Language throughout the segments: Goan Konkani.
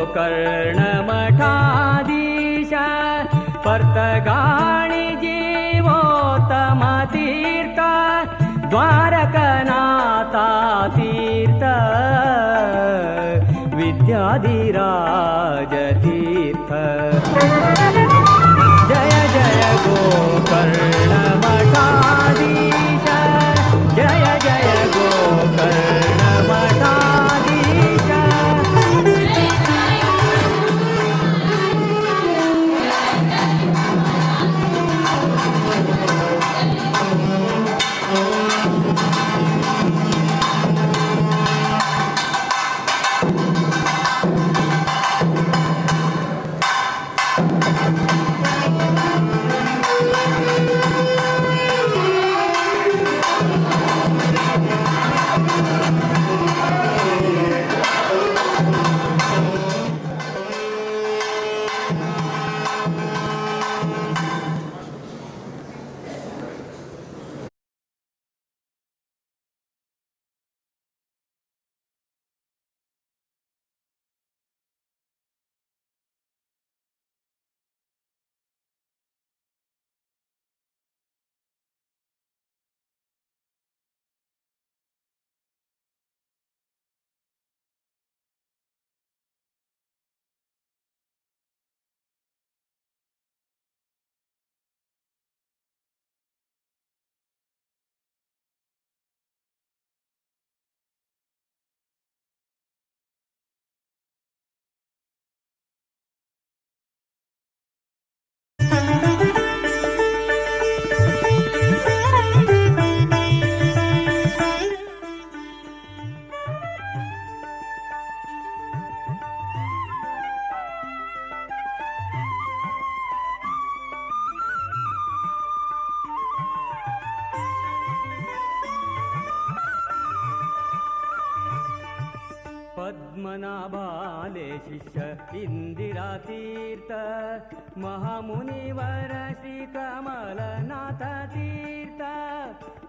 गोकर्ण मठाधीश पर्तगाळी जीवोत्तम तीर्थ द्वारकनाथा तीर्थ विद्याधिराज तीर्थ। जय जय गोकर्ण मठाधीश जय जय गोकर्ण मठाधीश। पद्मनाभाले शिष्य इंदिरा तीर्थ महामुनिवर श्री कमलनाथ तीर्थ।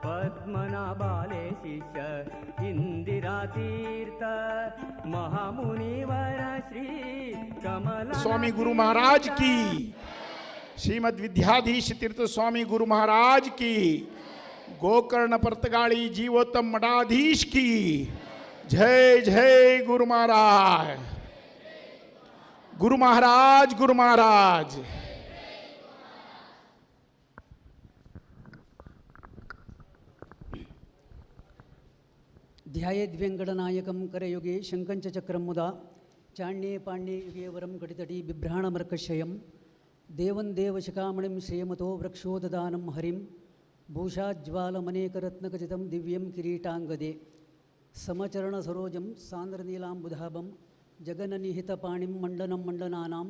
पद्मनाभाले शिष्य इंदिरा तीर्थ महामुनिवर श्री कमल स्वामी गुरु महाराज की, श्रीमद विद्याधीश तीर्थ स्वामी गुरु महाराज की, गोकर्ण पर्तगाळी जीवोत्तम मठाधीश की जय जय गुरु महाराज, गुरु महाराज, गुरु महाराज। ध्यायेद्वेंकटनायकं करयुगे शंकंच चक्रं मुदा चाण्ये पाण्ये युगे वरं घटितटी बिभ्राणमर्कशयं देवं देवशिखामणिं श्रीमतो वृक्षोददानं हरिं भूषाज्वालमनेकरत्नखचितं दिव्यं किरीटाङ्गदे समचरणसरोजं सान्द्रनीलाम्बुधाभं जगननिहितपाणिं मण्डनं मण्डनानां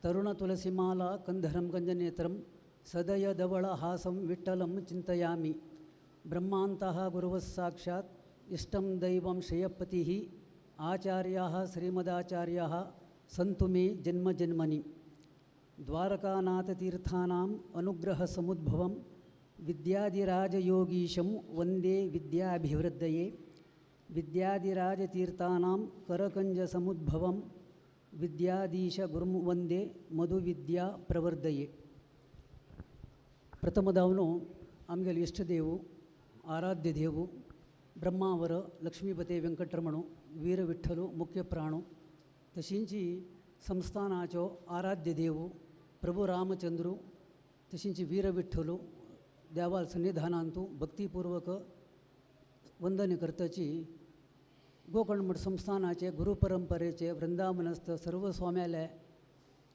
तरुणतुलसीमाला कन्धरं कञ्जनेत्रं सदयधवळहासं विठ्ठलं चिन्तयामि। ब्रह्मान्तः गुरुवः साक्षात् इष्टं दैवं श्रेयपतिः आचार्याः श्रीमदाचार्याः सन्तु मे जन्मजन्मनि। द्वारकानाथतीर्थानाम् अनुग्रहसमुद्भवं विद्याधिराजयोगीशं वन्दे विद्याभिवृद्धये। विद्याधिराजतीर्थानां करकञ्जसमुद्भवं विद्याधीशगुरुं वन्दे मधुविद्या प्रवर्धये। प्रथमदावनु आमगेले इष्टदेव आराध्य देव ब्रह्मावर लक्ष्मीपते वेंकटरमणु वीरविठ्ठलु मुख्य प्राणु तशींची संस्थानाचो आराध्य देव प्रभु रामचंद्रू तशींची वीरविठ्ठलु देवाल सन्निधानांतु भक्तिपूर्वक वंदने करताची गोकर्णमठ संस्थानाचे गुरुपरंपरेचे वृंदावनस्थ सर्व स्वाम्याले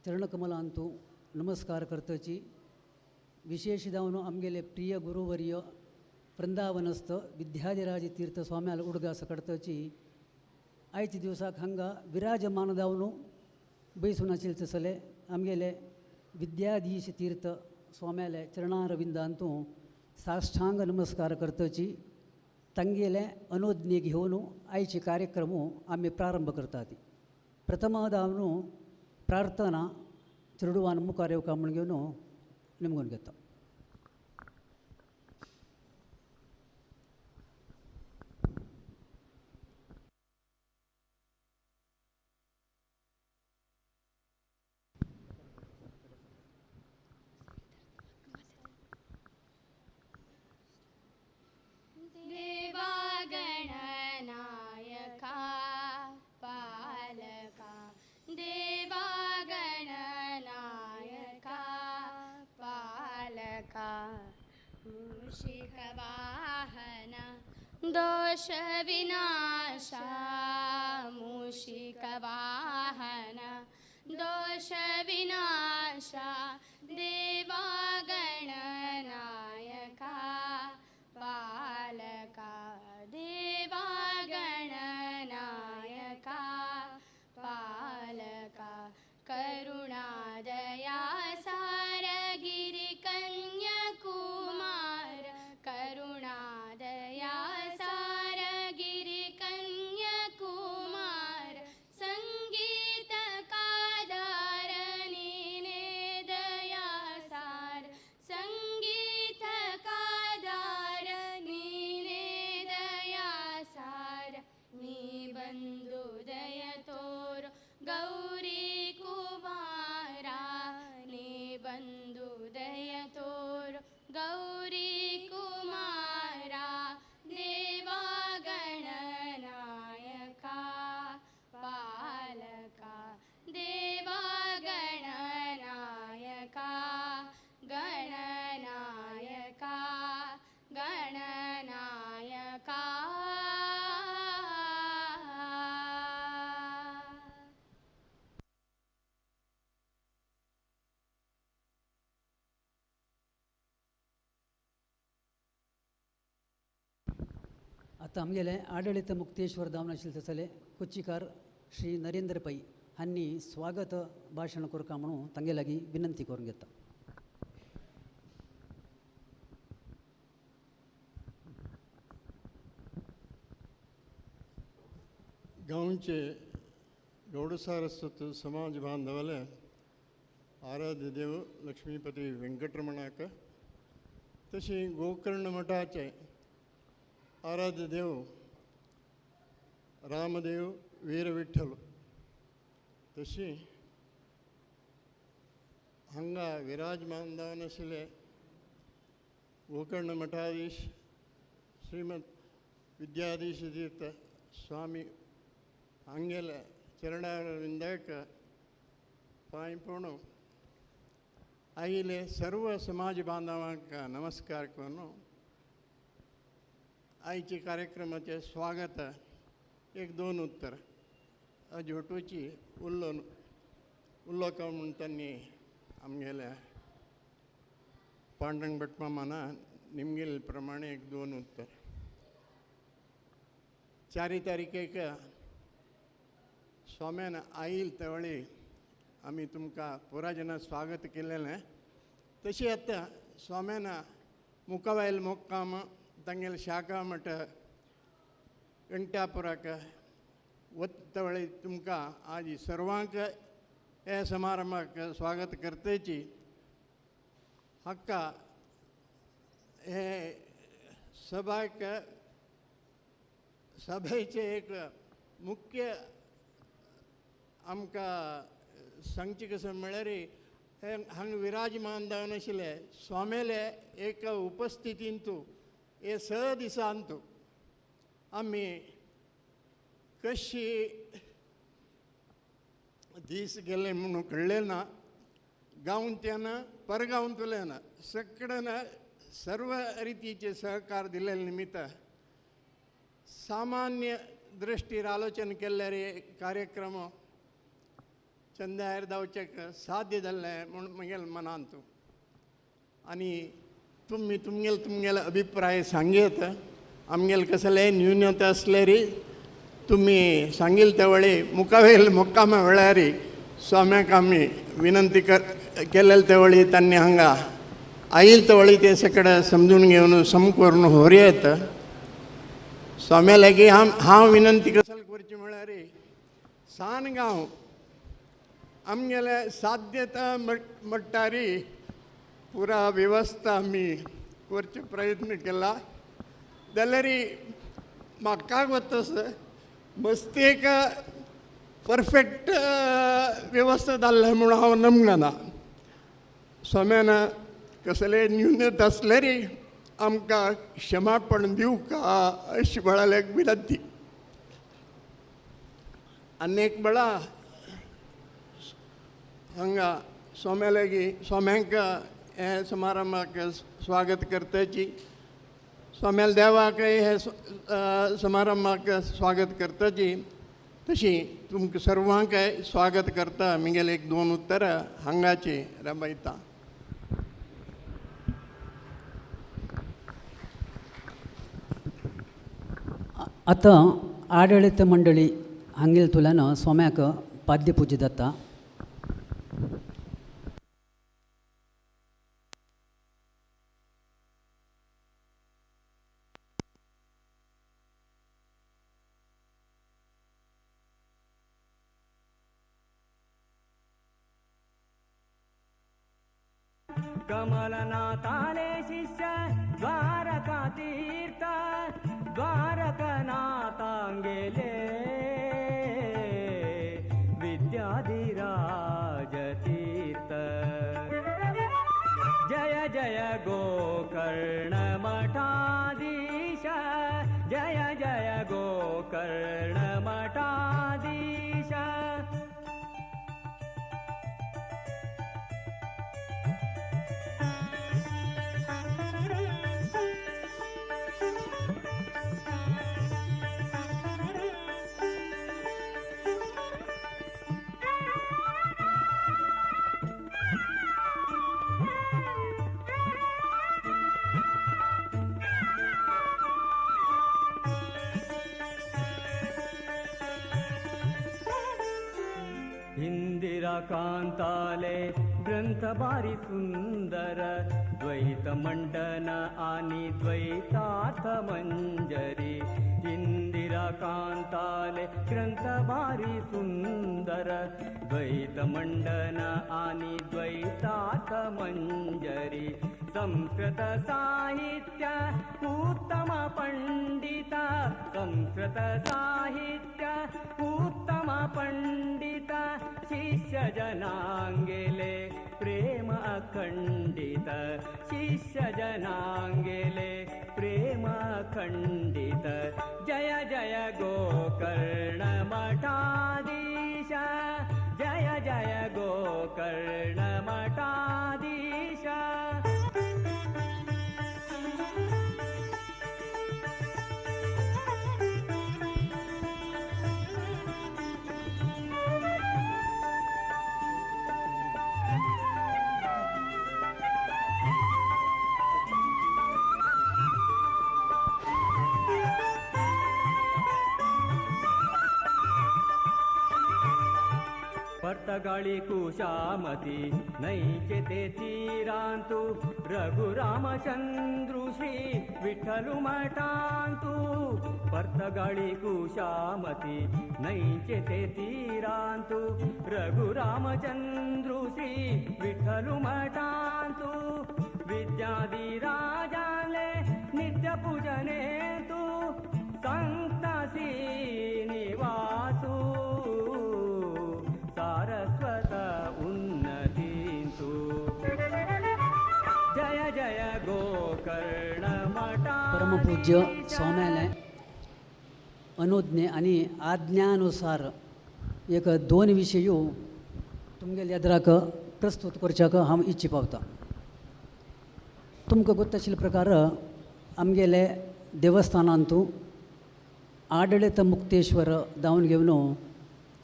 चरणकमलांतु नमस्कार करताची विशेष जावन आमगेले प्रिय गुरुवर्य वृंदावनस्थ विद्याधिराज तीर्थ स्वाम्याला उडगास करताची आयच्या दिवसाक हांगा विराजमान जावन बैसून आशिल्ले तसले आमगेले विद्याधीश तीर्थ स्वाम्याले चरणारविंदांतु साष्टांग नमस्कार करताची तांगेले अनुज्ञे घेवन आयचे कार्यक्रम आमी प्रारंभ करतात। प्रथम जावन प्रार्थना चेडवान मुखार येवका म्हूण घेवन निमगून घेता। मूषिकवाहन दोषविनाशा मूषिकवाहन दोषविनाशा देवागणनायका पालका देवागणनायका पालका करुणादया सारगिरिकन्याकुमार करुणादया सारगिरिकन्याकुमार संगीतकादारनीने दयासार संगीतकादारनीने दयासार निबन्धुदय तोर गौरी कुमारा निबन्धुदय तोर गौरी कुमारा देवागणनायका पालका देवागणनायका गणनायका गणनायका. आतां आमगेले आडळीत मुक्तेश्वर दामनाशील तसले कोच्चीकार श्री नरेंद्र पै हांणी स्वागत भाशण करका म्हणून तांगे लागीं विनंती करून घेता. गांवचे गौडसारस्वत समाज बांधवाले आराध्य देव लक्ष्मीपती वेंकटरमणाक तशी गोकर्ण मठाचे आराध्य देव रामदेव वीरविठ्ठल तशी हांगा विराजमान जावन आशिल्ले गोकर्ण मठाधीश श्रीमद विद्याधीश तीर्थ स्वामी हांगेले चरणारविंदाक पांय पडून आयिल्ले सर्व समाज बांधवांक नमस्कार करून आयचे कार्यक्रमाचें स्वागत एक दोन उत्तर अजोटूची उल्लो उल्लोका म्हूण तांणी आमगेल्या पांडुरंग भटमामाना निमगेल प्रमाणे एक दोन उत्तर. 4 तारखेक स्वाम्यान आयल तेवळी आमी तुमकां पुरा जना स्वागत केलेलें. तशी आतां स्वाम्यान मुखावयल मोक्काम तांगेले शाखा मठ वेंकटापुराक वत्तवळी तुमकां आज सर्वांक हे समारंभाक स्वागत करतेची हक्का हे सभाक सभेचे एक मुख्य आमकां सांगचें कशें म्हळ्यार हे हांगा विराजमान जावन आशिल्ले स्वामेले एक उपस्थितींतू हे 6 दिसांतू आमी कशी दीस गेले म्हणून कळ्ळें ना. गांवच्यान परगांवतल्यान सगळ्यान सर्व रितीचे सहकार दिल्ले निमित्त सामान्य दृष्टीर आलोचन केल्ल्यार कार्यक्रम चंदायर जावचेक साध्य जाल्लें म्हूण म्हगेले मनांत. आनी तुमी तुमगेले तुमगेले अभिप्राय सांगयत आमगेले कसलेय न्यूनता आसल्यार तुमी सांगील त्या वेळी मुखावेल मुक्कामा वेळार स्वाम्याक आमी विनंती केलेले त्या वेळी तांणी हांगा आयल त्या वेळी ते सगळें समजून घेवन सम करून होरयत स्वाम्या लागीं हांव विनंती कसल करची म्हळ्यार सान गांव आमगेले साध्यता मट्टारी पुरा वेवस्था आमी करचे प्रयत्न केला जाल्यार म्हाका वतस मस्तेक परफेक्ट वेवस्था जाल्लें म्हूण हांव नमना. स्वाम्यान कसले न्यूनत आसल्यार आमकां क्षमापण दिवका अशी म्हळ्यार एक विनंती. आनी एक वेळा हांगा स्वाम्या लागीं स्वाम्यांक हे समारंभाक स्वागत करताची स्वाम्याल देवाकय हे समारंभाक स्वागत करताची तशी तुमकां सर्वांकय स्वागत करता. मिगेले एक दोन उत्तरां हांगाची रबयता. आतां आडळीत मंडळी हांगेल तुल्यान स्वाम्याक पाद्यपुजा जाता. कमलनाथाले शिष्य द्वारका तीर्थ द्वारकनाथांगेले विद्याधिराज तीर्थ. जय जय गोकर्ण मठाधीश जय जय गोकर्ण मठाधीश. कांताले ग्रंथ भारी सुंदर द्वैत मंडन आणि द्वैतार्थ मंजरी. इंदिरा कांताले ग्रंथ भारी सुंदर द्वैत मंडन आणि द्वैतार्थ मंजरी. संस्कृत साहित्य उत्तम पंडित संस्कृत साहित्य उत्तम पंडित शिष्य जनांगेले प्रेम अखंडित शिष्य जनांगेले प्रेम अखंडित. जय जय गोकर्ण मठाधीश जय जय गोकर्ण मठाधीश. पर्तगाळी कुशामती नैचे ते तीरांतु रघुरामचंद्रु श्री विठ्ठलु मठांतु. पर्तगाळी कुशामती नैचे ते तीरांतु रघुरामचंद्रु श्री विठ्ठलु मठांतु. विद्याधिराजाले नित्य पूजनेतु संत श्रीनिवासु सारस्वत उन्नतींतु. जय जय गोकर्ण मठा. परमपूज्य स्वाम्याले अनुज्ञे आणि आज्ञानुसार एक दोन विषय तुमगेले एदराक प्रस्तुत करच्याक हांव इच्छी पावता. तुमकां गोत्त आशिल्ले प्रकार आमगेले देवस्थानांतु आडळीत मुक्तेश्वर दावन घेवन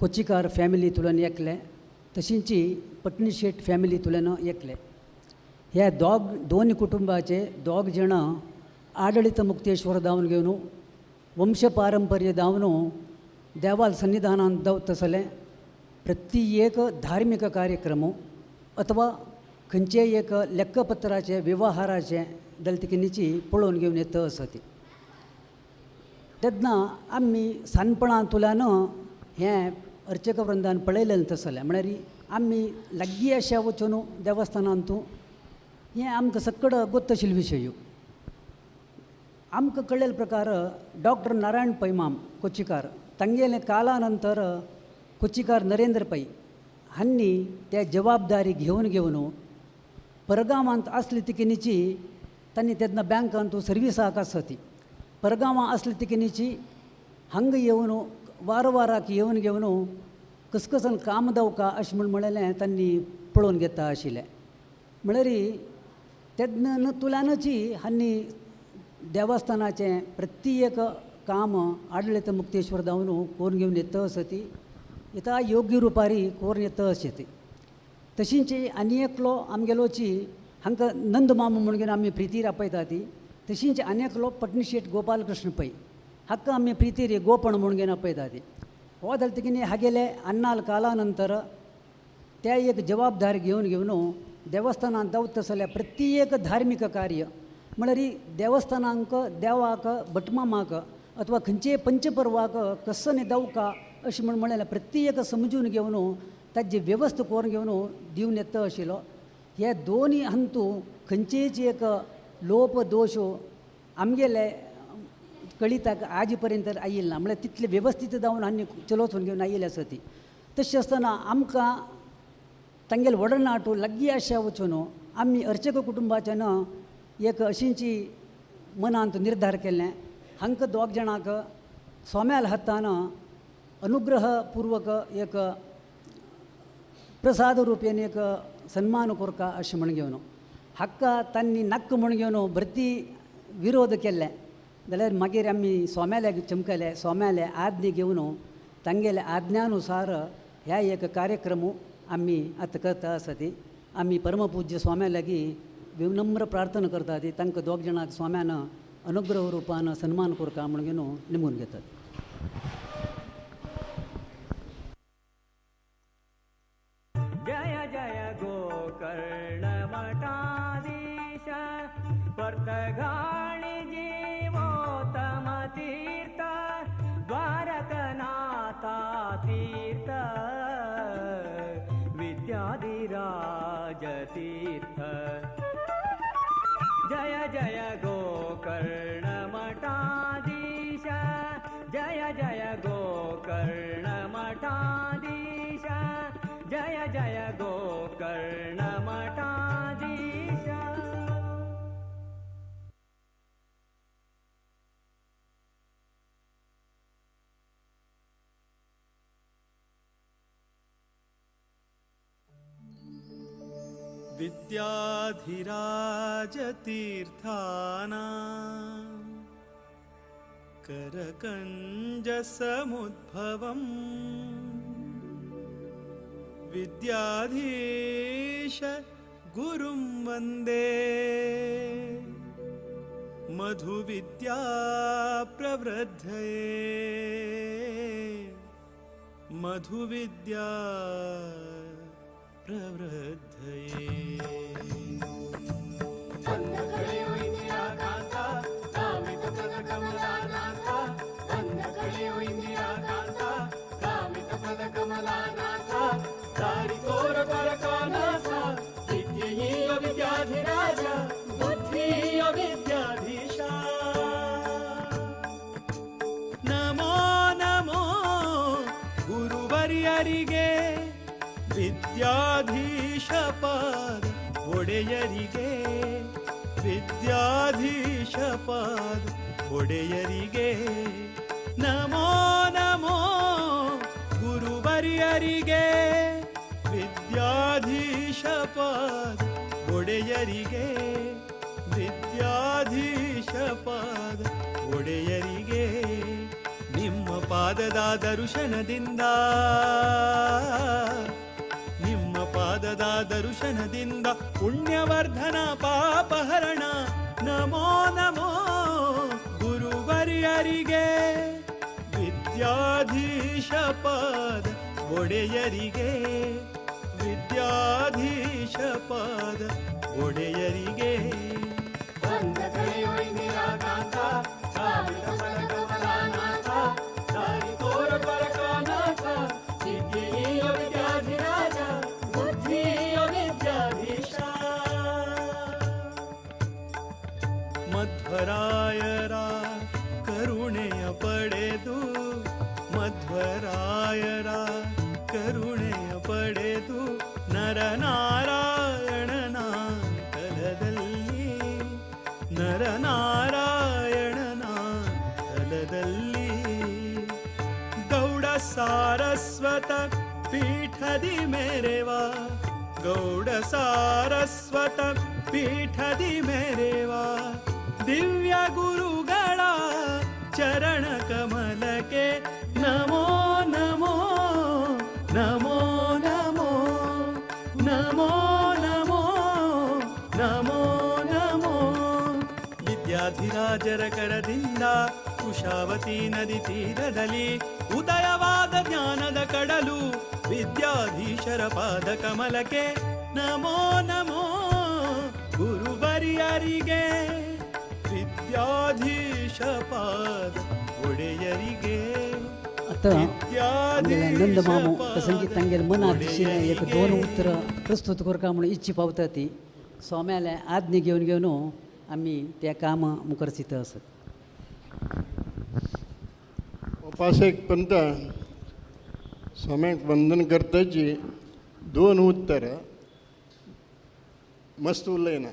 कोचिकार फॅमिली तुल्यान एकले तशींच पटनी शेट फॅमिली तुल्यान एकले. ह्या दोन कुटुंबाचे दोग जाणां आडळीत मुक्तेश्वर दावन घेवन वंश पारंपर्य दावन देवाल सन्निधानान दवतसले प्रति एक धार्मिक कार्यक्रम अथवा खंयचेय एक लेखपत्राचे व्यवहाराचे दलतिकिनीची पळोवन घेवन येता आसा ती. तेन्ना आमी सानपणांतल्यान हें अर्चक वृंदान पळयलें तसलें म्हळ्यार आमी लागीं अशा वचून देवस्थानांतू हें आमकां सक्कड गोत्त आशिल्लो विशय. आमकां कळ्ळेले प्रकार डॉक्टर नारायण पैमाम कोच्चीकार तांगेले काला नंतर कोच्चीकार नरेंद्र पै हांणी त्या जबाबदारी घेवन घेवन परगांवांत आसली तिकिनीची तांणी तेन्ना बँकांत सर्विसाक आसा ती परगांवां आसली तिकिनीची हांगा येवन वारवाराक येवन घेवन कसकसन काम दवका अशें म्हूण म्हणलें तांणी पळोवन घेता आशिल्लें. म्हळ्यार तेन्ना तुल्यानची हांणी देवस्थानाचें प्रत्येक काम आडलित मुक्तेश्वर जावन करून घेवन येता आसती यथा योग्य रुपारी करून येता आसती. तशींच आनी एकलो आमगेलोची हांकां नंदमाम म्हणून घेवन आमी प्रितीर आपयता ती तशींच आनी एकलो पटनीशेट गोपालकृष्ण पै हाका आमी प्रितीर गोपण म्हणून घेवन आपयता ती. हो जालें कितें हागेले अन्नाल काला नंतर त्या एक जबाबदारी घेवन घेवन देवस्थानांत दावता जाल्यार प्रत्येक धार्मीक कार्य म्हळ्यार देवस्थानांक देवाक भटमामाक अथवा खंयचेय पंचपर्वाक कसो दावका अशें म्हण म्हणल्यार प्रत्येक समजून घेवन ताजी वेवस्था करून घेवन दिवन येता आशिल्लो. हे दोनूय हंतू खंयचेच एक लोप दोश आमगेले कळिताक आज पर्यंत आयिल्ले ना म्हळ्यार तितले वेवस्थीत जावन आनी चलोवचून घेवन आयिल्ले आसा ती. तशें आसतना आमकां तांगेले वडनाटू लागीं आशा वचून आमी अर्चक कुटुंबाच्यान एक अशींची मनांत निर्धार केल्लें हांकां दोग जाणांक सोम्याल हातान अनुग्रहपूर्वक एक प्रसाद रुपेन एक सन्मान करका अशें म्हण घेवन हाका तांणी नाक्क म्हण घेवन भरती विरोध केल्ले जाल्यार मागीर आमी सोम्याल्याक चमकले सोम्याले आज्ञा घेवन तांगेले आज्ञानुसार ह्या एक कार्यक्रम आमी आतां करता आसा ती. आमी परमपूज्य स्वाम्या लागीं विनम्र प्रार्थना करता ती तांकां दोग जाणांक स्वाम्यान अनुग्रह रुपान सन्मान करता म्हण घेवन निमून घेतात. जय जय गोकर्ण मठाधीश पर्तगाळी जीवोत्तम तीर्थ द्वारकनाथा तीर्थ विद्याधिराज तीर्थ. जय जय गोकर्ण मठाधीश जय जय गोकर्ण मठाधीश जय जय गोकर्ण मठाधीश. विद्याधिराजतीर्थानां करकञ्जसमुद्भवम् विद्याधीश गुरुं वन्दे मधुविद्या प्रवृद्धये मधुविद्या प्रवृद्धये. विद्याधिराज बुद्धिय विद्याधीशा. नमो नमो ಗುರುವರ್ಯರಿಗೆ ವಿದ್ಯಾಧೀಶ ಪಾದ ಒಡೆಯರಿಗೆ ವಿದ್ಯಾಧೀಶ ಪಾದ ಒಡೆಯರಿಗೆ ನಮೋ ನಮೋ ಗುರುವರ್ಯರಿಗೆ ವಿದ್ಯಾಧೀಶ ಪಾದ ಒಡೆಯರಿಗೆ ವಿದ್ಯಾಧೀಶ ಪಾದ ಒಡೆಯರಿಗೆ ನಿಮ್ಮ ಪಾದದ ದರ್ಶನದಿಂದ ನಿಮ್ಮ ಪಾದದ ದರ್ಶನದಿಂದ ಪುಣ್ಯವರ್ಧನ ಪಾಪಹರಣ ನಮೋ ನಮೋ ಗುರುವರ್ಯರಿಗೆ ವಿದ್ಯಾಧೀಶ ಪಾದ ಒಡೆಯರಿಗೆ ವಿದ್ಯಾಧೀಶ ಪಾದ ಒಡೆಯರಿಗೆ. ವಿದ್ಯಾಧಿರಾಜ ಬುದ್ಧಿಯ ವಿದ್ಯಾಧೀಶ. ಮಧ್ವರಾಯರ ಕರುಣೆಯ ಪಡೆದು ಮಧ್ವರಾಯರ ಕರುಣೆಯ ಪಡೆದು ನರನಾರಾಯಣನ ತಲದಲ್ಲಿ ನರನಾರಾಯಣನ ತಲದಲ್ಲಿ ಗೌಡ ಸಾರಸ್ವತ ಪೀಠದಿ ಮೇರೆವಾ ಗೌಡ ಸಾರಸ್ವತ ಪೀಠದಿ ಮೇರೆವಾ ದಿವ್ಯ ಗುರುಗಳ ಚರಣ ಕಮಲಕ್ಕೆ ನಮೋ ನಮೋ ನಮೋ ನಮೋ ನಮೋ ನಮೋ ನಮೋ ನಮೋ. ವಿದ್ಯಾಧಿರಾಜರ ಕರದಿಂದ ಕುಶಾವತಿ ನದಿ ತೀರದಲ್ಲಿ ಉದಯವಾದ ಜ್ಞಾನದ ಕಡಲು ವಿದ್ಯಾಧೀಶರ ಪಾದ ಕಮಲಕ್ಕೆ ನಮೋ ನಮೋ ಗುರುವರಿಯರಿಗೆ, ವಿದ್ಯಾಧೀಶ ಪಾದ ಒಡೆಯರಿಗೆ. आतां आमगेले नंद मामू तशेंच तांगेले मनांत दिशिल्लें एक दोन उतरां प्रस्तूत करता म्हणून इच्छा पावता ती स्वाम्याले आज्ञा घेवन घेवन आमी त्या काम मुखार चिंतता आसत. उपासेक पंत स्वाम्याक वंदन करताची दोन उत्तरां मस्त उलयना.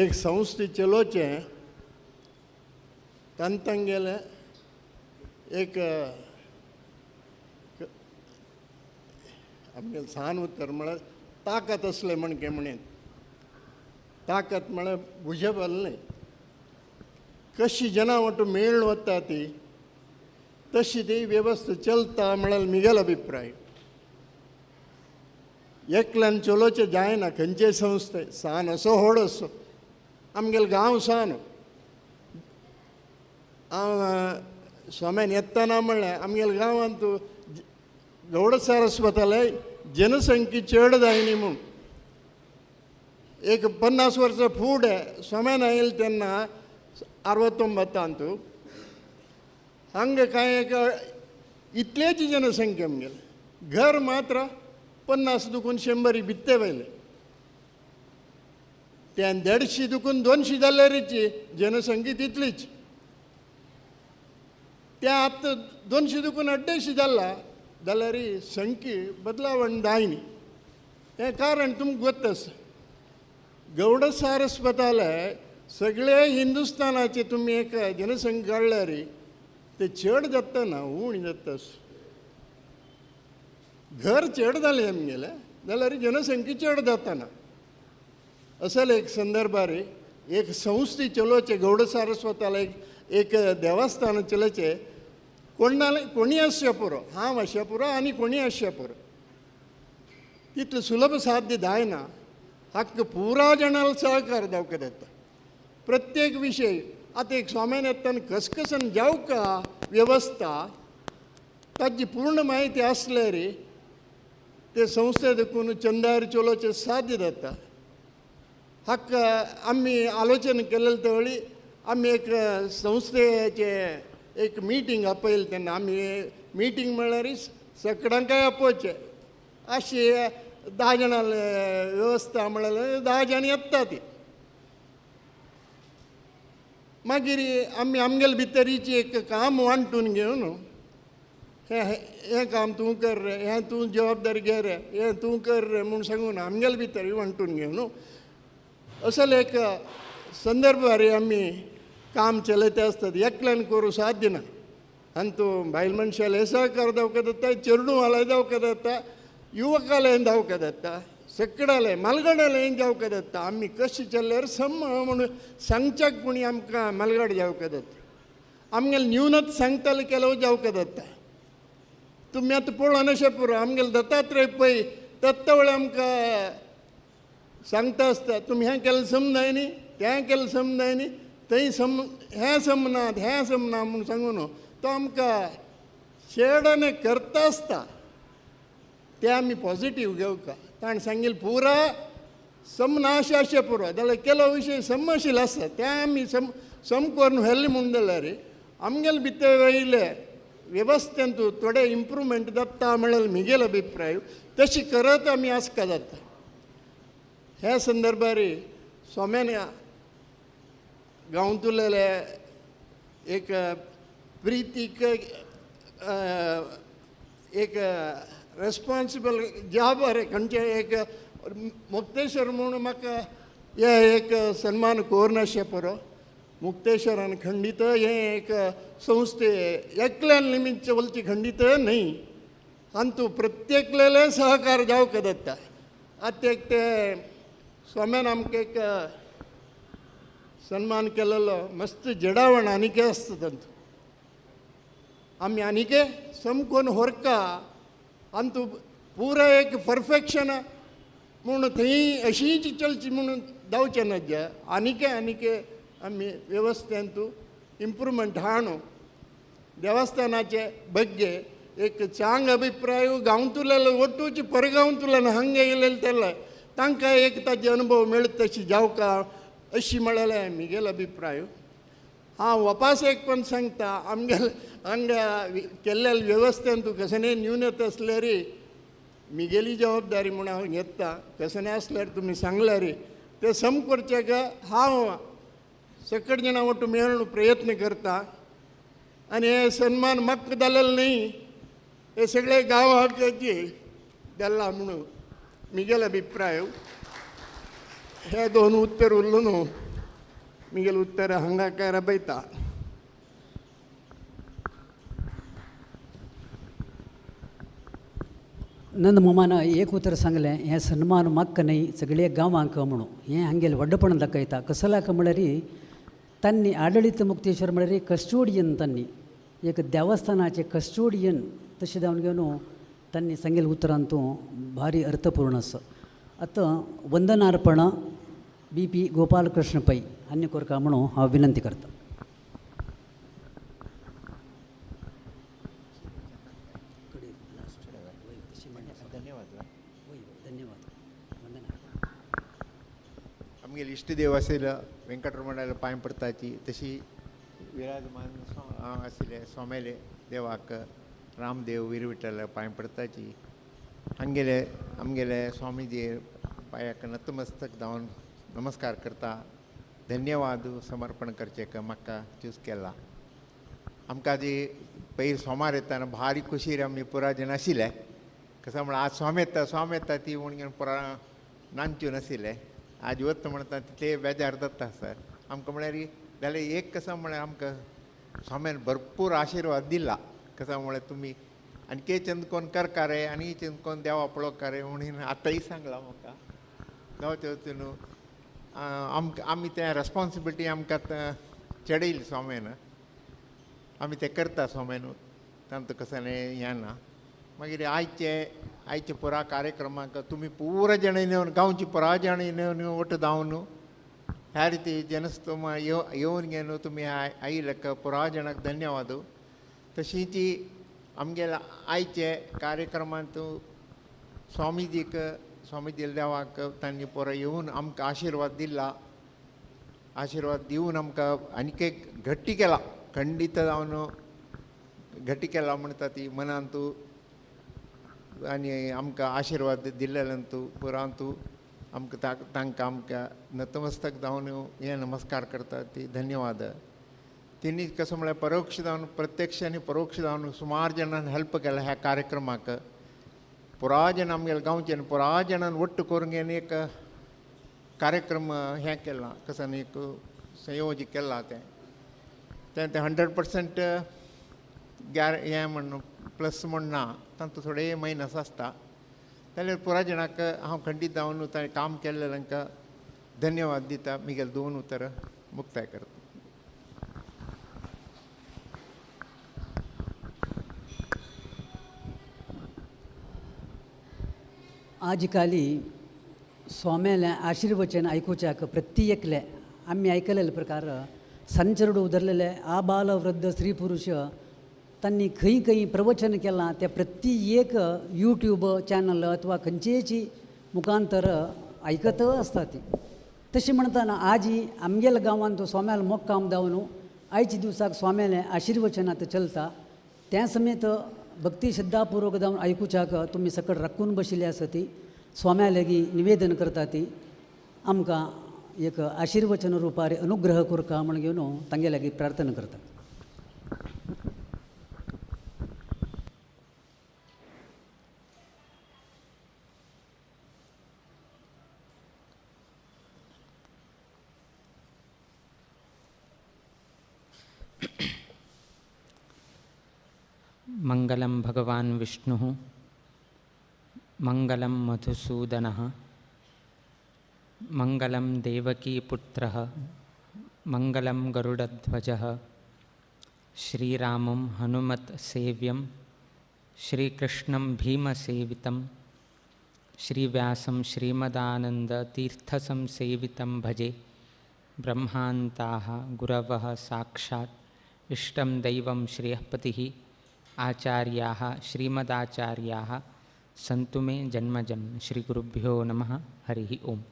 एक संस्थे चलोवचें तांगेलें एक आमगेलें सान उत्तर म्हळ्यार ताकत आसलें म्हणके म्हणीत, ताकत म्हळ्यार भुजबल न्हय, कशी जनां वटू मेळ वता ती तशी ती वेवस्था चलता म्हळ्यार मिगेलो अभिप्राय. एकल्यान चलोवचें जायना खंयचेय संस्थे, सान असो व्हड असो. आमगेलो गांव सान, हांव स्वाम्यान येतना म्हणलें आमगेल्या गांवांत गौड सारस्वताले जनसंख्या चड जायनी म्हूण. एक 50 वर्सां फुडें स्वाम्यान आयले तेन्ना 69 हांगा कांय एक इतलेच जनसंख्या आमगेले, घर मात्र 50 दुखून 100 भित्ते वयले, त्या 150 दुखून 200 जाल्यारीची जनसंख्या तितलीच. त्या आतां 200 दुखून 250 जाला जाल्यार संख्या बदलावण जायनी. हें कारण तुमकां गोत्त आसा. गौड सारस्वताले सगळे हिंदुस्थानाचे तुमी एक जनसंख्या काडल्यार ते चड जाता ना उणी जाता. घर चड जालें आमगेलें जाल्यार जनसंख्या चड जाता ना. असल एक संदर्भार एक संस्थे चलोवचें गौड सारस्वताले एक देवस्थान चलोवचें कोणाले कोणी आसचें पुरो, हांव आसचें पुरो आनी कोणी आसचें पुरो, तितलें सुलभ साध्य जायना. हाका पुरा जाणांक सहकार जावंक जाता प्रत्येक विशय. आतां एक स्वाम्यान येतना कसकसन जावका वेवस्था ताजी पूर्ण म्हायती आसल्यार ते संस्थे देखून चंदार चलोवचें साध्य जाता. हाका आमी आलोचन केलें तेवळी आमी एक संस्थेचे एक मिटींग आपयलें तेन्ना आमी मिटींग म्हळ्यार सगळ्यांकय आपोवचें अशी 10 जाणां वेवस्था म्हळ्यार 10 जाण येता ती. मागीर आमी आमगेले भितरीची एक काम वांटून घेवन हें हें काम तूं कर रे, हें तूं जबाबदारी घे रे, हें तूं कर रे म्हूण सांगून आमगेले भितर वांटून घेवन असले एक संदर्भार आमी काम चलयता आसतात. एकल्यान करूं साध्य ना. आनी तूं बायल मनशाले सहकार जावंक जाता, चेडूं जावंक जाता, युवकाले जावंक जाता, सगळ्याले मालगाडाले जावंक जाता. आमी कशें चल्ल्यार सम म्हूण सांगच्याक कोणी आमकां मालगाड जावंक जाता. आमगेले न्यूनत सांगताले केलो जावंक जाता. तुमी आतां पळोवन अशें पुरो आमगेले दत्तात्रय पळय दत्तावळे आमकां सांगता आसता तुमी हें केलें समजाय न्ही, तें केलें समजाय न्ही, थंय सम हें समना हें समना म्हूण सांगून तो आमकां शेडने करता आसता. ते आमी पॉजिटीव घेवका. ताणें सांगिल्लें पुरा समना अशें अशें पुरो जाल्यार केलो विशय सम आशिल्लो आसता ते आमी सम सम करून व्हेलें म्हूण जाल्यार आमगेले भितर वयले वेवस्थेंत थोडे इम्प्रूवमेंट जाता म्हळ्यार म्हगेलो अभिप्राय. तशी करत आमी आसका जाता. ह्या संदर्भार स्वाम्यान गांवतुलेले एक प्रितीक एक रेस्पॉन्सिबल जॉब अरे खंयचे एक मुक्तेश्वर म्हूण म्हाका हे एक सन्मान कोरनाशें पुरो. मुक्तेश्वरान खंडीत हें एक संस्थे एकल्यान निमित्त चलची खंडीत न्हय, आनी तूं प्रत्येकलेले सहकार जावंक जाता. आतां एक ते स्वाम्यान आमकां एक सन्मान केलेलो मस्त जडावण आनीके आसता तांचो आमी आनीके समकोन होरका आनी पुरा एक परफेक्शन म्हूण थंय अशीच चलची म्हणून जावचें ना जे आनीके आनीके आमी वेवस्थेंतू इम्प्रुवमेंट हाणू देवस्थानाचे ಬಗ್ಗೆ एक चांग अभिप्राय गांवतुलेले ಒಟ್ಟೂಚಿ परगांवतुल्यान हांगा येयलेले तेले तांकां एक ताजे अनुभव मेळटा तशी जावका अशी म्हळ्यार म्हगेलो अभिप्राय. हांव वापास एक पण सांगता आमगेले हांगा केल्ले वेवस्थेंतू कसले न्यूनता आसल्यार म्हगेली जबाबदारी म्हूण हांव घेता. कसले आसल्यार तुमी सांगल्यार ते सम करच्याक हांव सकट जाणां ಒಟ್ಟು मेळून प्रयत्न करता. आनी हे सन्मान म्हाका जालेले न्ही, हे सगळे गांवाक जाल्ला म्हणून म्हगेलो अभिप्राय. हे दोन उत्तर उरलो न्हू म्हगेलें उत्तर हांगा काय राबयता. नंद मामान एक उतर सांगलें, हें सन्मान म्हाका न्हय सगळे गांवांक म्हणून हें हांगेलें व्हडपण दाखयता. कसल्याक म्हळ्यार तांणी आडळीत मुक्तेश्वर म्हळ्यार कस्टोडियन, तांणी एक देवस्थानाचें कस्टोडियन तशें जावन घेवन तांणी सांगेलें उतरान तूं भारी अर्थपूर्ण आसा. आतां वंदनार्पण बी पी गोपालकृष्ण पै आनी कोरका म्हणून हांव विनंती करता. आमगेले इश्टदेव आशिल्ले वेंकटरमणाले पांय पडताची तशी विराजमान आशिल्ले स्वाम्याले देवाक रामदेव वीरविठ्ठल पांय पडताची. हांगेले आमगेले स्वामीजी पांयाक नतमस्तक जावन नमस्कार करता. धन्यवाद समर्पण करचें म्हाका चूज केला. आमकां जी पयर सोमार येताना भारी खुशीर आमी पुरा जण आशिल्ले. कसो म्हळ्यार आज स्वामी येता स्वामी येता ती म्हणून पुरा नांचून आशिल्ले. आज वता म्हणटा तितले बेजार जाता सर आमकां. म्हळ्यार जाल्यार एक कसो म्हळ्यार आमकां स्वाम्यान भरपूर आशिर्वाद दिला. कसो म्हळ्यार तुमी आनी चंद कोण करकार आनी चंद कोण देवा पळोवकार म्हणून आतांय सांगलां म्हाका. गांवचे वचून आमकां आमी तें रेस्पोन्सिबिलिटी आमकां चडयली स्वाम्यान. आमी तें करता स्वाम्यान तांतूं कसलें हें ना. मागीर आयचे आयचे पुरा कार्यक्रमाक तुमी पुरा जाण येवन गांवची पुरा जाण येवन वट जावन ह्या रिती जनस्तोमा येवन घेवन तुमी आयिल्ले पुरा जाणांक धन्यवाद. तशीच आमगेल्या आयचे कार्यक्रमांत स्वामीजीक स्वामीजी देवाक तांणी पुरा येवन आमकां आशिर्वाद दिला. आशिर्वाद दिवन आमकां आनीक एक घट्टी केला खंडीत जावन घट्टी केला म्हणटा ती मनांतू आनी आमकां आशिर्वाद दिल्लेल्यांतू पुरांतू आमकां तांकां आमकां नतमस्तक जावन हे नमस्कार करता ती धन्यवाद. तेणी कसो म्हळ्यार परोक्ष जावन प्रत्यक्ष आनी परोक्ष जावन सुमार जाणांनी हेल्प केला ह्या कार्यक्रमाक. पुरा जाण आमगेले गांवचे पुरा जाणान ಒಟ್ಟು करून घेवन एक कार्यक्रम हें केला कसो एक संयोजीत केला तें तें तें 100% हें म्हण प्लस म्हण ना तांतूं थोडे मायनस आसता. जाल्यार पुरा जाणांक हांव खंडीत जावन ताणें काम केल्लें तांकां धन्यवाद दिता. म्हगेलें दोन उतरां मुक्ताय करता. आजकाली स्वाम्याले आशीर्वचन आयकुच्याक प्रत्येकले आमी आयकलेले प्रकार संचरडू उदरलेले आबाल वृद्ध स्त्री पुरुष तांणी खंय खंय प्रवचन केलां त्या प्रत्येक यूट्यूब चॅनल अथवा खंयचेची मुखांतर आयकत आसता ती. तशें म्हणटाना आजी आमगेल्या गांवांत स्वाम्याल मोक्काम जावन आयच्या दिवसाक स्वाम्यालें आशीर्वचन आतां चलता. त्या समेत भक्ती श्रद्धापूर्वक जावन आयकुच्याक तुमी सकट राखून बशिल्ली आसा ती स्वाम्या लागीं निवेदन करता ती आमकां एक आशीर्वचन रुपार अनुग्रह करका म्हण घेवन तांगे लागीं प्रार्थना करता. मंगलं भगवान् विष्णुः मंगलं मधुसूदनः मंगलं देवकीपुत्रः मङ्गलं गरुडध्वजः श्रीरामं हनुमत्सेव्यं श्रीकृष्णं भीमसेवितं श्रीव्यासं श्रीमदानन्दतीर्थसंसेवितं भजे. ब्रह्मान्ताः गुरवः साक्षात् इष्टं दैवं श्रेयःपतिः आचार्याः श्रीमदाचार्याः सन्तु मे जन्मजं. श्रीगुरुभ्यो नमः. हरिः ओम्.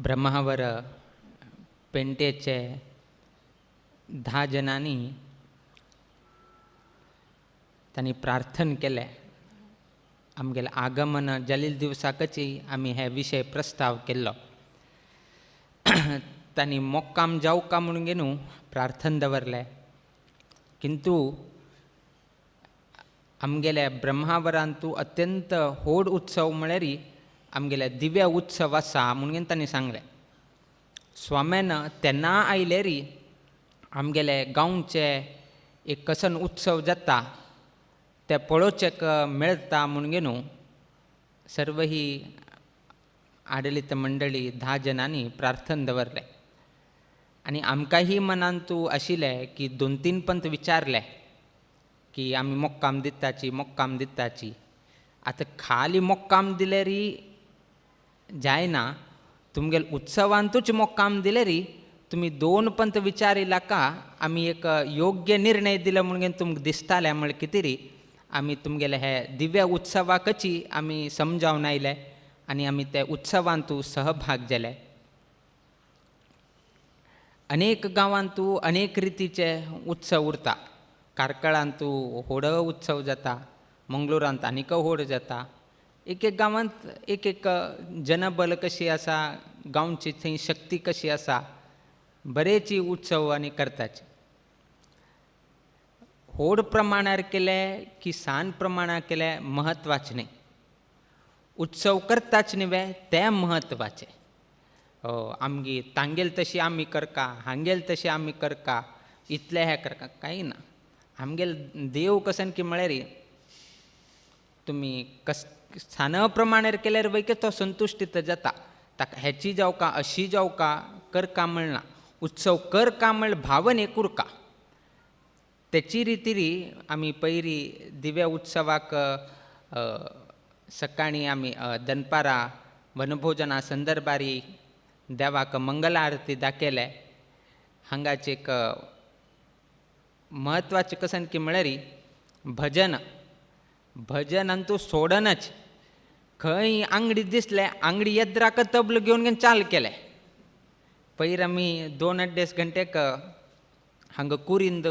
ब्रह्मावर पेंटेचे 10 जणांनी तांणी प्रार्थन केलें. आमगेलें आगमन जाल्ले दिवसाकच आमी हे विशय प्रस्ताव केल्लो. तांणी मोक्काम जावका म्हणून घेवन प्रार्थन दवरलें. किंतु आमगेल्या ब्रह्मावरांतू अत्यंत व्हड उत्सव म्हळ्यार आमगेल्या दिव्या उत्सव आसा म्हणून तांणी सांगलें. स्वाम्यान तेन्ना आयलेरी आमगेले गांवचे एक कसन उत्सव जाता ते पळोवचेक मेळटा म्हणून घेवन सर्व ही आडलित मंडळी 10 जणांनी प्रार्थन दवरलें. आनी आमकांय मनांतू आशिल्लें की 2-3 पंत विचारले की आमी मोक्काम दिताची मोक्काम दिताची. आतां खाली मोक्काम दिल्यारी जायना, तुमगेले उत्सवांतूच मोक्काम दिल्यारी तुमी 2 पंत विचारिला का आमी एक योग्य निर्णय दिलो म्हणून तुमकां दिसतालें म्हळ्यार कितें री आमी तुमगेले हे दिव्य उत्सवाकची आमी समजावन आयले आनी आमी ते उत्सवांतू सहभाग जाले. अनेक गांवांतू अनेक रितीचे उत्सव उरता. कार्कळांतू व्हड उत्सव जाता, मंगळुरांत आनीक व्हड जाता. एक एक गांवांत एक एक जनबल कशी आसा, गांवची थंय शक्ती कशी आसा, बरेची उत्सव आनी करताची. व्हड प्रमाणार केले की सान प्रमाणार केले म्हत्वाचें न्ही, उत्सव करताच न्ही वे तें म्हत्वाचें. आमगे तांगेल तशी आमी करका, हांगेल तशी आमी करका, इतलें हें करका, कांय ना. आमगेल देव कसन की म्हळ्यार तुमी कस सान प्रमाणार केल्यार वयके तो संतुश्टीत जाता. ताका हेची जावका अशी जावका करका म्हणना, उत्सव करका म्हळ्यार भावन एक उरका. तेची रितीरी आमी पयरी दिव्या उत्सवाक सकाळीं आमी दनपारां वनभोजना संदर्भारी देवाक मंगल आरती दाखयले. हांगाचें एक म्हत्वाचें कसन की म्हळ्यार भजन. भजनांतू सोडनच. खंय आंगडी दिसलें आंगडी येद्राक तबलो घेवन घेवन चाल केलें. पयर आमी 2-2.5 घंटेक हांगा कुरिंद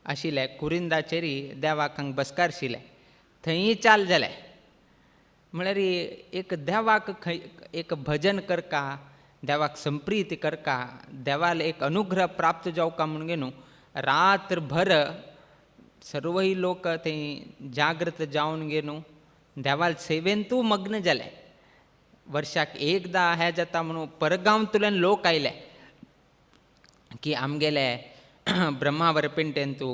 आशिल्लें, कुरिंदाचेर देवाक हांगा बसकार आशिल्लें, थंय चाल जालें. म्हळ्यार एक देवाक खंय एक भजन करका, देवाक संप्रीत करका, देवाल एक अनुग्रह प्राप्त जावका म्हणून घेवन रात्रभर सर्वय लोक थंय जागृत जावन घेवन देवाल सेवेंतू मग्न जाले. वर्षाक एकदां हें जाता म्हणून परगांवांतल्यान लोक आयले की आमगेले ब्रह्मावर पेंटेंतू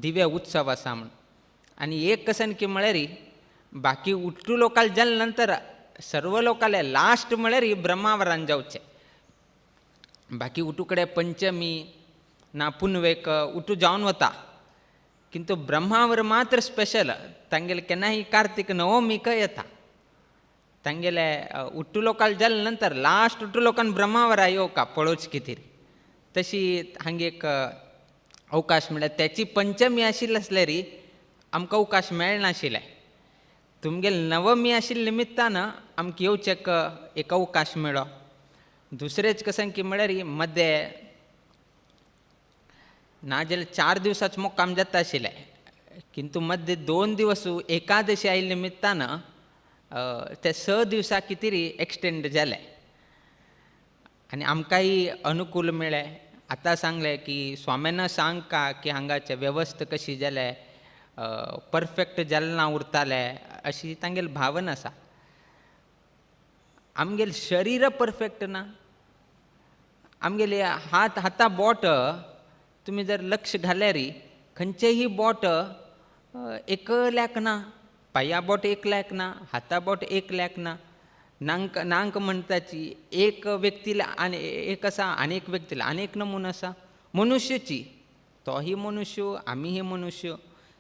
दिव्य उत्सव आसा म्हूण. आनी एक कसन की म्हळ्यार बाकी उट्टू लोकाल जाले नंतर सर्व लोकाले लास्ट म्हळ्यार ब्रह्मावरान जावचें. बाकी उटू कडेन पंचमी ना पुनवेक उटू जावन वता, किंतु ब्रह्मावर मात्र स्पेशल. तांगेले केन्नाय कार्तीक नवमीक येता. तांगेले उट्टू लोकाल जाले नंतर लास्ट उट्टू लोकान ब्रह्मावरा येवका पळोवच कितें. तशी हांगे एक अवकाश म्हळ्यार तेची पंचमी आशिल्ली आसल्यार आमकां अवकाश मेळनाशिल्लें. तुमगेले नवमी आशिल्ले निमित्तान आमकां येवचेक एक अवकाश मेळ्ळो. दुसरेंच कशें की म्हळ्यार मदें नाजाल्यार 4 दिवसांच मुक्काम जाता आशिल्लें, किंतु मदें 2 दिवस एकादशी आयिल्ले निमित्तान ते 6 दिवसां कितें एक्सटेंड जालें आनी आमकांय अनुकूल मेळ्ळें. आतां सांगलें की स्वाम्यान सांग का की हांगाचें वेवस्था कशी जालें, परफेक्ट जालें ना उरतालें अशी तांगेली भावना आसा. आमगेलें शरीर परफेक्ट ना, आमगेले हात हाता बोट तुमी जर लक्ष घाल्यार खंयचेंय बोट एकल्याक ना, पांया बोट एकल्याक ना, हाता बोट एकल्याक ना. नांक नांक म्हणटाची एक व्यक्तीला आनी एक आसा आनी एक व्यक्तीला आनी एक नमुनो आसा मनुष्यची तोही मनुष्य आमीही मनुष्य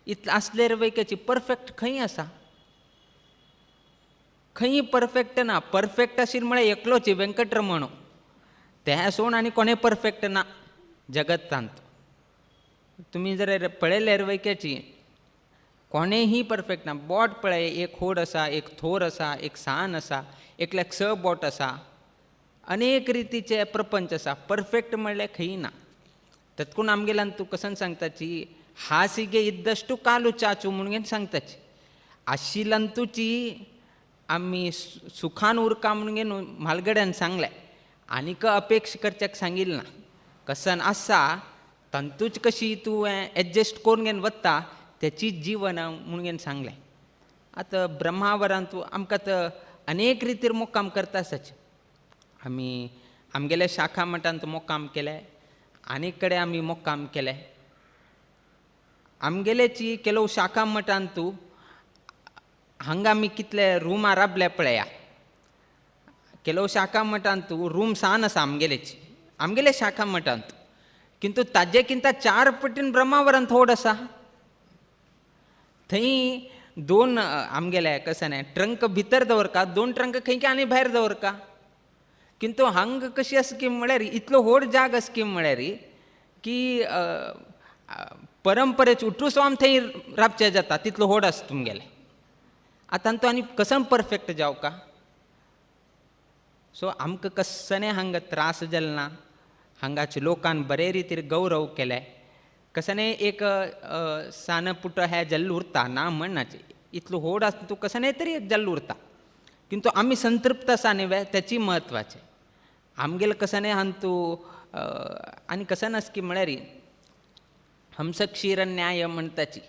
इतलें आसल्यार वैक्याची परफेक्ट खंय आसा खंय परफेक्ट ना. परफेक्ट आशिल्लो म्हळ्यार एकलोच वेंकटरमण त्या सोड आनी कोणें परफेक्ट ना जगतांत. तुमी जर पळयल्यार वैक्याची कोणेंही परफेक्ट ना. बोट पळय एक होड आसा एक थोर आसा एक सान आसा एकल्याक स बोट आसा अनेक रितीचे प्रपंच आसा. परफेक्ट म्हणल्यार खंय ना. तत्कून आमगेल्यान तूं कसन सांगताची हासिगे इद्दश्टू कालू चाचू म्हणून सांगताची आशिलंतूची आमी सुखान उरका म्हणून म्हालगड्यान सांगलें आनीक अपेक्षा करच्याक सांगिल्लें ना. कसन आसा तांतूच कशी तूं एडजस्ट करून घेवन वता तेची जीवन म्हणून सांगलें. आतां ब्रह्मावरांत आमकां आतां अनेक रितीर मुक्काम करता आसाच. आमी आमगेल्या शाखा मठांत मुक्काम केलें आनीक कडेन आमी मुक्काम केलें. आमगेल्याची केलो शाखा मठांत हांगा आमी कितले रुमां राबले पळया. केलो शाखा मठांत रूम सान आसा आमगेल्याची आमगेल्या शाखा मठांत किंतु ताजे किंता 4 पटीन ब्रह्मावरांत थोड आसा. थंय 2 आमगेले कशें न्ही ट्रंक भितर दवरका 2 ट्रंक खंय आनी भायर दवरका. किंतु हांग कशी आसा की म्हळ्यार इतलो व्हड जाग आसा की म्हळ्यार की परंपरेच उठूस आम थंय राबचें जाता तितलो व्हड आसा तुमगेलें. आतां तो आनी कसम परफेक्ट जावका. सो आमकां कसने हांगा त्रास जाल ना. हांगाचे लोकान बरे रितीर गौरव केले कसने एक सान पुट हे जल्ल उरता ना म्हणनाचे इतलो व्हड आसता तूं कसने तरी एक जल्ल उरता किंतु आमी संतृप्त आसा न्ही वे तेची म्हत्वाचें. आमगेले कसने हांतू आनी कसन आसा की म्हळ्यार हंसक्षीर न्याय म्हणटाची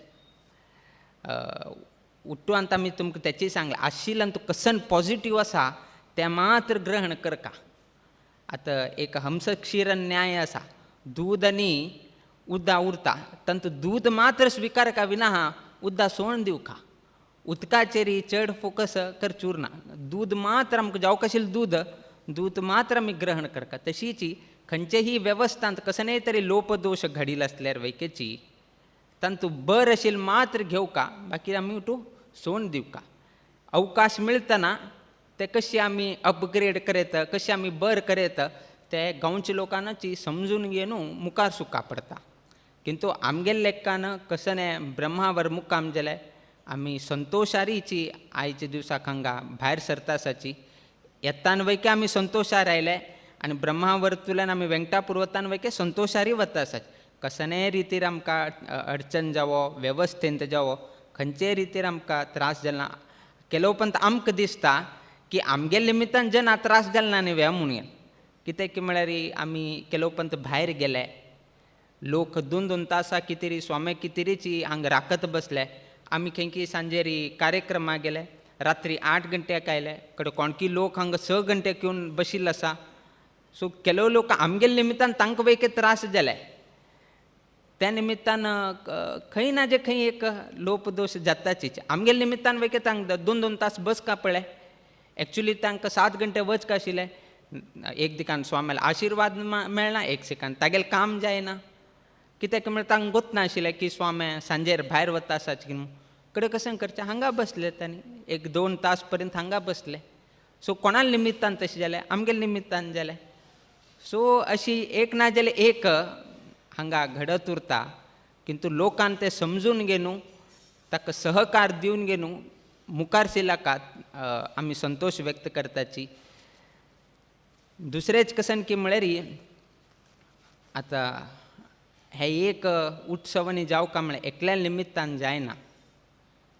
उट्टू आतां आमी तुमकां तेची सांगलें आशिल्ल्यान तूं कसन पॉजिटीव आसा तें मात्र ग्रहण करका. आतां एक हंसक्षीर न्याय आसा दूद आनी उद्दा उरता तांतू दूद मात्र स्विकार का विना उद्दा सोण दिवका उदकाचेर चड फोकस करचें उरना. दूद मात्र आमकां जावंक आशिल्लें दूद दूद मात्र आमी ग्रहण करका. तशीच खंयचेही वेवस्थांत कसलेय तरी लोपदोश घडिल्लो आसल्यार वैकेची तांतू बर आशिल्लें मात्र घेवका बाकी आमी उठू सोण दिवका. अवकाश मेळटना ते कशें आमी अपग्रेड करयत कशें आमी बर करयत ते गांवच्या लोकांची समजून घेवन मुखार सुका पडटा. किंतु आमगेले लेखान कसने ब्रह्मावर मुक्काम जाले आमी संतोशारीची आयच्या दिवसाक हांगा भायर सरता आसाची. येतान वैके आमी संतोशार आयले आनी ब्रह्मावरतुल्यान आमी वेंकटापुर्वतान वैके संतोशारी वता आसाची. कसने रितीर आमकां अडचण जावो वेवस्थेंत जावो खंयचे रितीर आमकां त्रास जाल ना. केलो पण आमकां दिसता की आमगेले निमित्तान जना त्रास जाल ना न्ही वे म्हणून कित्याक की म्हळ्यार आमी केलो पंत भायर गेले लोक 2-2 तासां कितें स्वामी कितेंची हांगा राखत बसले. आमी खंय सांजेरी कार्यक्रमाक गेले रात्री 8 घंट्याक आयले कडेन कोणकी लोक हांगा 6 घंट्याक येवन बशिल्लो आसा. सो केलो लोक आमगेले निमित्तान तांकां वयके त्रास जाले. त्या निमित्तान खंय ना जे खंय एक लोपदोश जाताचीच. आमगेले निमित्तान वयके तांकां 2-2 तास बस का पळय एक्चुली तांकां 7 घंटे वचका आशिल्लें. एक दिकान स्वाम्याला आशिर्वाद मेळना एक सेकान तागेलें काम जायना कित्याक म्हळ्यार तांकां गोत नाशिल्लें की स्वामे सांजेर भायर वता आसाच की कडेन कशें करचें हांगा बसले तांणी 1-2 तास पर्यंत हांगा बसले. सो कोणा निमित्तान तशें जालें आमगेले निमित्तान जालें. सो अशी एक ना जाल्यार एक हांगा घडत उरता. किंतु लोकान तें समजून घेवन ताका सहकार दिवन घेवन मुखार शिलाका आमी संतोश व्यक्त करताची. दुसरेंच कसन की म्हळ्यार आतां हे एक उत्सवांनी जावका म्हळ्यार एकल्या निमित्तान जायना.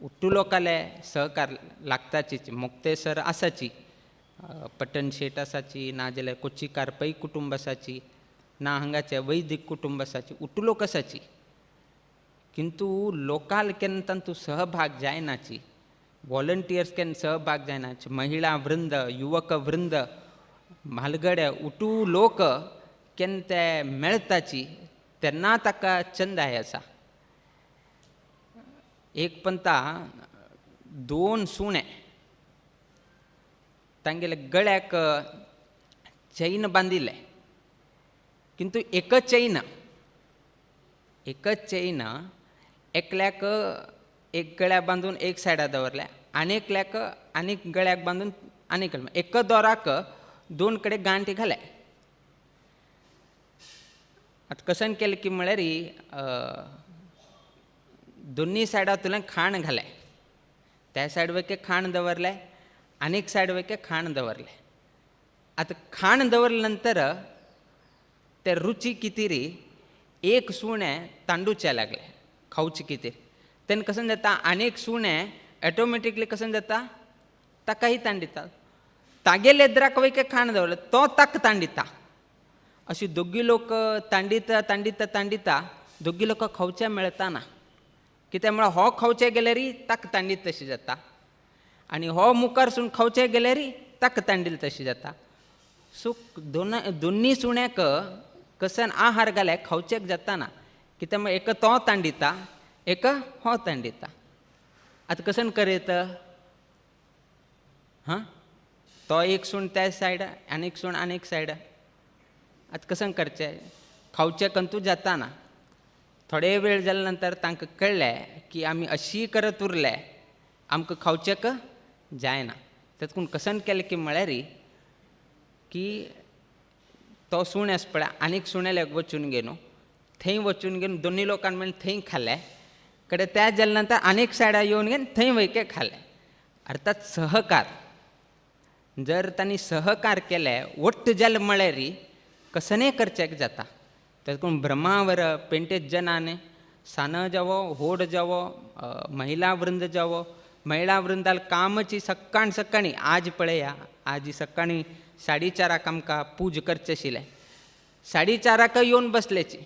उट्टू लोकाले सहकार लागताचीच. मुक्तेसर आसाची पट्टन शेट आसाची ना जाल्यार कोच्चीकार पै कुटुंब आसाची ना हांगाचे वैदिक कुटुंब आसाची उट्टू लोक आसाची. किंतु लोकाल केन्ना तांतू सहभाग जायनाची वॉलंटियर्स केन्ना सहभाग जायनाची महिला वृंद युवक वृंद म्हालगडे उटू लोक केन्ना ते मेळटाची तेन्ना ताका चंदाय आसा. एक पंता 2 सुणे तांगेले गळ्याक चैन बांदिल्लें, किंतु एकच चैन एकल्याक एक गळ्याक बांदून एक सायडा दवरलें आनी एकल्याक आनीक गळ्याक बांदून आनीक एक दोराक दोन कडेन गांठी घाले. आतां कसन केलें की म्हळ्यार दोन्ही सायडांतल्यान खाण घालें, त्या सायड वयके खाण दवरलें आनीक सायड वयके खाण दवरलें. आतां खाण दवरले नंतर ते रुची कितें एक सुणें तांडुचें लागलें खावचें कितें, तेन्ना कशें जाता आनीक सुणें ऑटोमेटिकली कशें जाता ताकाय तांडिता, तागेले एद्राक वयके खाण दवरलें तो ताका तांडिता. अशी दोगी लोक तांडिता तांडिता तांडिता दोगी लोक खावचें मेळता ना, कित्याक म्हळ्यार हो खावचें गेल्यार ताका तांडीत तशें जाता आनी हो मुखार सून खावचें गेल्यार ताका तांडील तशें जाता. सो दोन्ही सुण्याक कसन आहार घाल्यार खावचेक जाता ना, कित्याक म्हळ्यार एक तो तांडिता एक हो तांडिता. आतां कसन करयत हां, तो एक सूण त्या सायड आनी एक सूण आनी एक सायड, आतां कसन करचें खावचें कंतू जाता ना. थोडे वेळ जाले नंतर तांकां कळ्ळें की आमी अशी करत उरले आमकां खावचेक जायना. तेतून कसन केलें की म्हळ्यार की तो सूण आसा पळय आनीक सुण्याक वचून घेवन थंय वचून घेवन दोन्ही लोकांनी मेळून थंय खालें, कडे त्या जाले नंतर आनीक सायडा येवन घेवन थंय वयके खालें. अर्थात सहकार जर तांणी सहकार केले वट्ट जालें म्हळ्यार कसनें करचें जाता. तेतून ब्रह्मावर पेंटेज जनान सान जावो होड जावो महिला वृंद जावो, महिला वृंदाल कामची सकाळ सकाळी आज पळया आज सकाळी 4:30 आमकां पूज करचें आशिल्लें, 4:30 येवन बसल्याची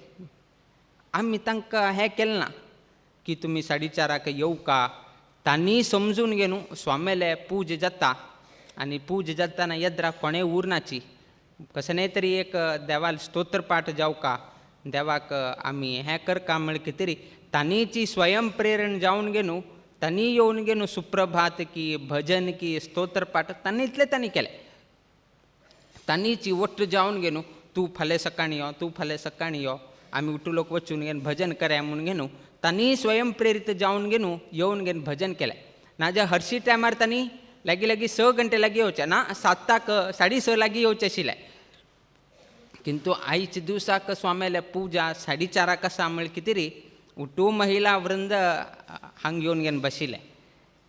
आमी तांकां हें केलें ना की तुमी 4:30 येवं का, तांणी समजून घेवन स्वामेले पूज जाता आनी पूज जाताना येद्रा कोणें उरनाची कसनें तरी एक देवाल स्तोत्र पाठ जावं का देवाक आमी हें करका म्हळ्यार कितें तरी तांणीची स्वयं प्रेरण जावन घेवन तांणी येवन घेवन सुप्रभात की भजन की स्तोत्र पाठ तांणी इतलें तांणी केलें. तांणीची वट्ट जावन घेवन तूं फाल्यां सकाळीं यो तूं फाल्यां सकाळीं यो आमी उठू लोक वचून घेवन भजन करया म्हूण घेवन तांणी स्वयं प्रेरीत जावन घेवन येवन घेवन भजन केलें. नाजाल्यार हरशी टायमार तांणी लागीं लागीं 6 घंटे लागीं येवचें ना 7 6:30 लागीं येवचें आशिल्लें, किंतु आयचे दिवसाक स्वाम्याल्या पुजा 4:30 आसा म्हळ्यार कितें री उठू महिला वृंद हांग येवन घेवन बशिल्लें.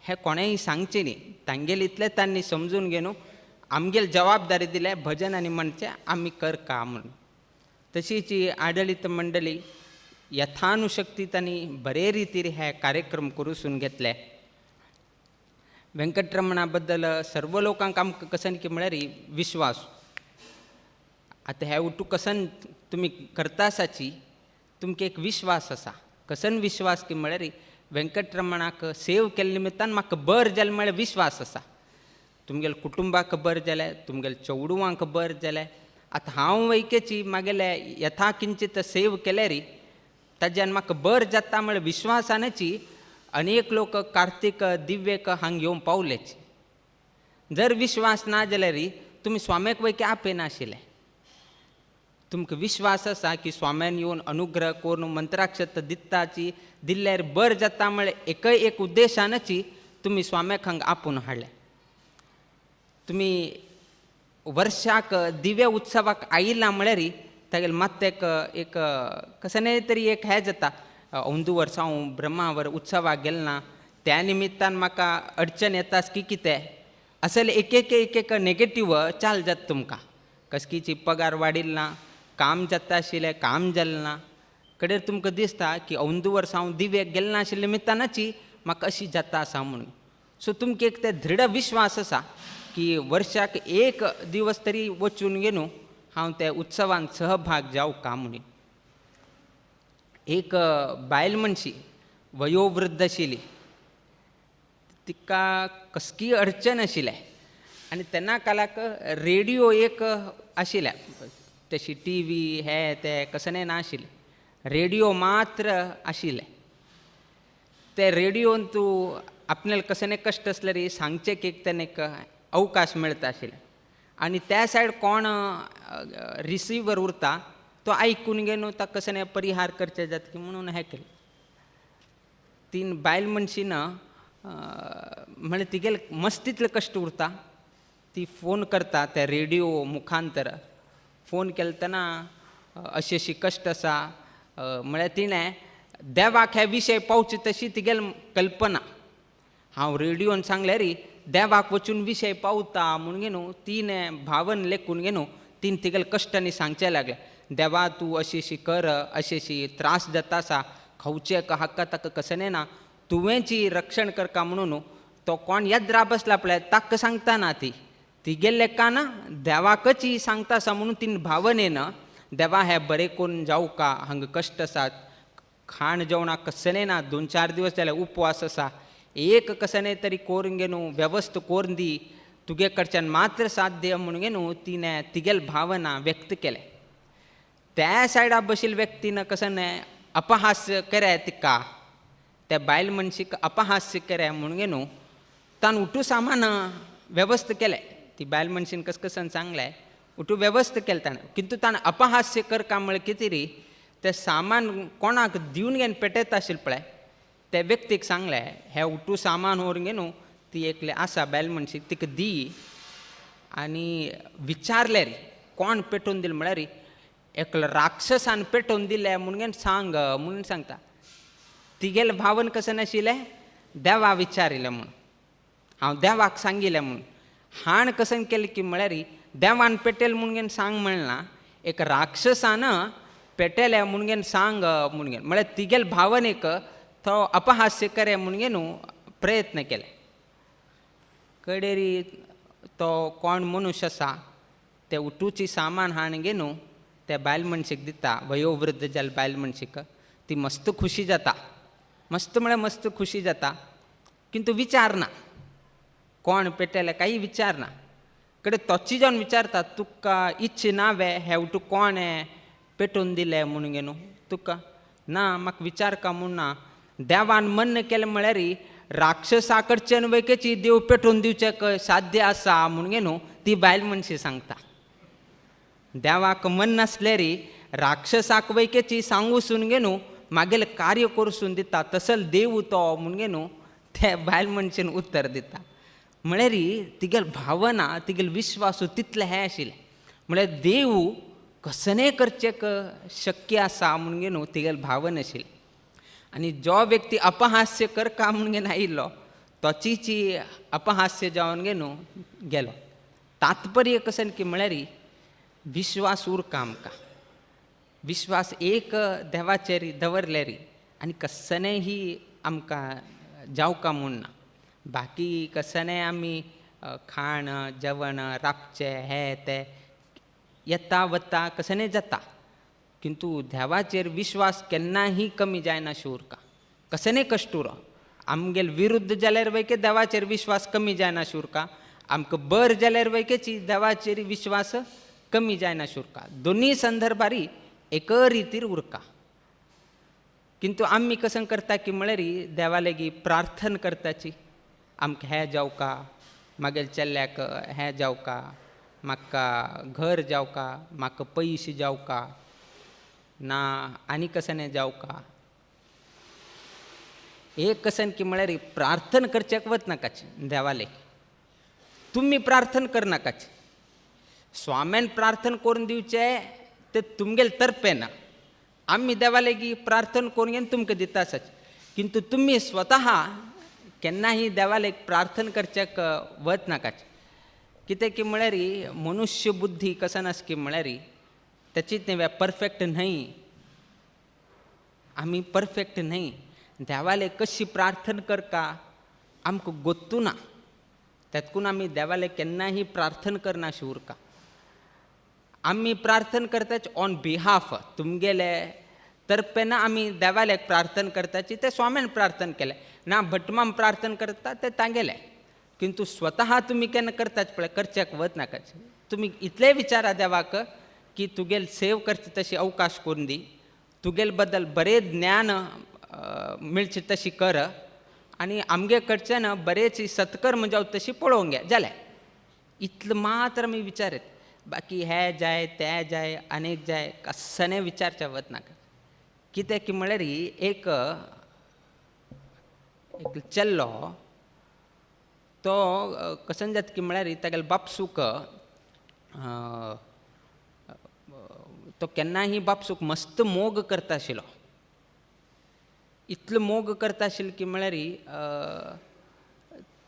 हें कोणेंय सांगचें न्ही, तांगेलें इतलें तांणी समजून घेवन आमगेल जबाबदारी दिल्या भजन आनी म्हणचें आमी कर का म्हणून. तशीच ही आडळीत मंडळी यथानुशक्ती तांणी बरे रितीर हे कार्यक्रम करूसून घेतले. वेंकटरमणा बद्दल सर्व लोकांक आमकां कसन की म्हळ्यार विश्वास. आतां हे उठू कसन तुमी करता आसाची तुमकां एक विश्वास आसा, कसन विश्वास की म्हळ्यार वेंकटरमणाक सेव केल्ले निमित्तान म्हाका बरें जालें म्हळ्यार विश्वास आसा. तुमगेले कुटुंबाक बरें जालें, तुमगेले चेडवांक बरें जालें. आतां हांव वैकेची म्हागेले यथा किंचित सेव केल्यार ताज्यान म्हाका बरें जाता म्हळ्यार विश्वासानची अनेक लोक कार्तीक दिव्यक हांग येवन पावलेच. जर विश्वास ना जाल्यार तुमी स्वाम्याक वैके आपयनाशिल्ले. तुमकां विश्वास आसा की स्वाम्यान येवन अनुग्रह करून मंत्राक्षत दित्ताची दिल्यार बरें जाता म्हळ्यार एकय एक उद्देशानची तुमी स्वाम्याक हांगा आपोवन हाडले. तुमी वर्षाक दिव्य उत्सवाक आयिल्ला म्हळ्यार तागेले मात्याक एक कसनें तरी एक हें जाता, अंदू वर्सा हांव ब्रह्मावर उत्सवाक गेलें ना त्या निमित्तान म्हाका अडचण येता की कितें असले एक एक एक एक नेगेटीव चाल जाता तुमकां. कसकीची पगार वाडिल्ल ना, काम जाता आशिल्लें काम जालें ना, कडेन तुमकां दिसता की अंदू वर्सा हांव दिव्याक गेलें ना आशिल्ले निमित्तानची म्हाका अशी जाता आसा म्हणून. सो तुमकां एक ते दृढ विश्वास आसा की वर्षाक एक दिवस तरी वचून घेवन हांव त्या उत्सवान सहभाग जावं का म्हणून. एक बायल मनशी वयोवृद्ध आशिल्ली, तिका कसकी अडचण आशिल्लें आनी तेन्ना कालाक रेडियो एक आशिल्लें, तशी टी व्ही हे ते कसलें नाशिल्लें, रेडियो मात्र आशिल्लें. ते रेडियोन तूं आपल्याला कसलें कश्ट आसल्यार सांगचें एक तेन्ना एक अवकाश मेळता आशिल्ले आनी त्या सायड कोण रिसिवर उरता तो आयकून घेवन ताका कशें परिहार करचे जाता की म्हणून हें केलें. तीन बायल मनशीन म्हळ्यार तिगेले मस्तीतले कश्ट उरता ती फोन करता त्या रेडियो मुखांतर फोन केलतना अशी अशी कश्ट आसा म्हळ्यार तिणें देवाक हे विशय पावचे तशी तिगेली कल्पना. हांव रेडियोन सांगलें री देवाक वचून विशय पावता म्हणून घेवन तिणें भावन लेखून घेवन तीन तिगेले कश्टांनी सांगचें लागलें देवा तूं अशी अशी कर अशी अशी त्रास जाता आसा खावचें हाका ताका कसनें ना तुवेंची रक्षण करका म्हणून तो कोण येद्रा बसला पळय ताका सांगता ना ती तिगेले काना देवाकच ही सांगता आसा म्हणून तीन भावनेन देवा हे बरें करून जावं का हांगा कश्ट आसात खाण जेवणाक कसलें ना 2-4 दिवस जाले उपवास आसा एक कसलें तरी कोरून घेवन वेवस्था कोरून दी तुगे कडच्यान मात्र साध्य म्हणून घेवन तिणें तिगेले भावना व्यक्त केले. त्या सायडा बशिल्ल्या व्यक्तीन कसलें अपहास्य केलें तिका त्या बायल मनशीक अपहास्य केलें म्हणून घेवन ताणें उठू सामान वेवस्था केलें. ती बायल मनशीन कस कसन सांगलें उठू वेवस्था केलें ताणें किंतु ताणें अपहास्य करका म्हळ्यार कितें री तें सामान कोणाक दिवन घेवन पेटयता आशिल्लें पळय त्या व्यक्तीक सांगलें हें उठू सामान व्हरून घेवन ती एकली आसा बायल मनशीक तिका दी आनी विचारलें री कोण पेटोवन दिलें म्हळ्यार री एकलो राक्षसान पेटोवन दिलें म्हणून घेवन सांग म्हणून सांगता. तिगेलें भावन कशें नाशिल्लें देवा विचारिल्लें म्हूण हांव देवाक सांगिल्लें म्हूण हाण कशें केलें की म्हळ्यार देवान पेटेल म्हणून घेवन सांग म्हणना एक राक्षसान पेटेलें म्हणून घेवन सांग म्हणून घेवन म्हळ्यार तिगेले भावनेक तो अपहास्य करे म्हणून घेवन प्रयत्न केले. कडेरी तो कोण मनुष्य आसा ते उठूची सामान हाण घेवन त्या बायल मनशीक दिता वयोवृद्ध जाल्ले बायल मनशीक ती मस्त खुशी जाता मस्त म्हळ्यार मस्त खुशी जाता किंतु विचारना कोण पेटेले कांय विचारना कडे तोची जावन विचारता तुका इच्छा ना वे हे उठू कोण पेटोवन दिलें म्हणून घेवन तुका ना म्हाका विचार का म्हूण ना देवान मन केलें म्हळ्यार राक्षसा कडच्यान वयकेची देव पेटोवन दिवचें साध्य आसा म्हणून घेवन ती बायल मनशी सांगता. देवाक मन नासलें री राक्षसाक वयकेची सांगूसून घेवन मागेलें कार्य करसून दिता तसल देव तो म्हणून घेवन ते बायल मनशेन उत्तर दिता. म्हळ्यार तिगेली भावना तिगेलो विश्वास तितलें हें आशिल्लें म्हळ्यार देव कसनें करचें शक्य आसा म्हणून घेवन तिगेली भावना आशिल्ली. आनी जो व्यक्ती अपहास्य करका म्हणून घेवन आयिल्लो तोचीची अपहास्य जावन घेवन गेलो. तात्पर्य कशें की म्हळ्यार विश्वास उरका आमकां विश्वास एक देवाचेर दवरले री आनी कसनेंही आमकां जावका म्हूण ना बाकी कसनें आमी खाण जेवण राबचें हें तें येता वता कसनें जाता किंतु देवाचेर विश्वास केन्नाही कमी जायना उरका कसनें कश्ट उरो आमगेले विरुद्ध जाल्यार वयके देवाचेर विश्वास कमी जायना उरका आमकां बर जाल्यार वयकेची देवाचेर विश्वास कमी जायना उरका दोनूय संदर्भारी एक रितीर उरका. किंतु आमी कसं करता की म्हळ्यार देवा लागीं प्रार्थना करताची आमकां हें जावका मागीर चेल्ल्याक हें जावका म्हाका घर जावका म्हाका पयशे जावका ना आनी कसनें जावका एक कसन की म्हळ्यार प्रार्थना करच्याक वचनाकाची देवा लागीं तुमी प्रार्थना करनाकाची स्वाम्यान प्रार्थना करून दिवचें तें तुमगेले तर्फे ना आमी देवा लागीं प्रार्थना करून घेवन तुमकां दिता आसाच किंतु तुमी स्वतः केन्नाही देवा लागीं प्रार्थना करच्याक वचनाकाच कितें की म्हळ्यार मनुष्य बुद्धी कसन आसा की म्हळ्यार तेचीच न्हय परफेक्ट न्हय आमी परफेक्ट न्हय देवा लागीं कशी प्रार्थना करका आमकां गोत्तू ना तेतकून आमी देवा लागीं केन्नाही प्रार्थना करना उरका. आमी प्रार्थना करताच ऑन बिहाफ तुमगेले तर्फेन आमी देवाल्याक प्रार्थना करताची ते स्वाम्यान प्रार्थना केलें ना भटमाम प्रार्थना करता ते तांगेले किंतु स्वतः तुमी केन्ना करताच पळय करच्याक वचनाकाच तुमी इतले विचारा देवाक की तुगेल सेव करची तशी अवकाश करून दी तुगेल बद्दल बरें ज्ञान मेळचें तशी कर आनी आमगे कडच्यान बरेंच सत्कर्म जावं तशी पळोवंक घे जालें. इतलो मात्र आमी विचार येत, बाकी हे जाय ते जाय अनेक जाय कसने विचारचे वतनाका. कित्याक की म्हळ्यार एक एक चेल्लो तो कसन जाता की म्हळ्यार तागेलो बापसूक तो केन्नाय बापसूक मस्त मोग करता आशिल्लो. इतलो मोग करता आशिल्लो की म्हळ्यार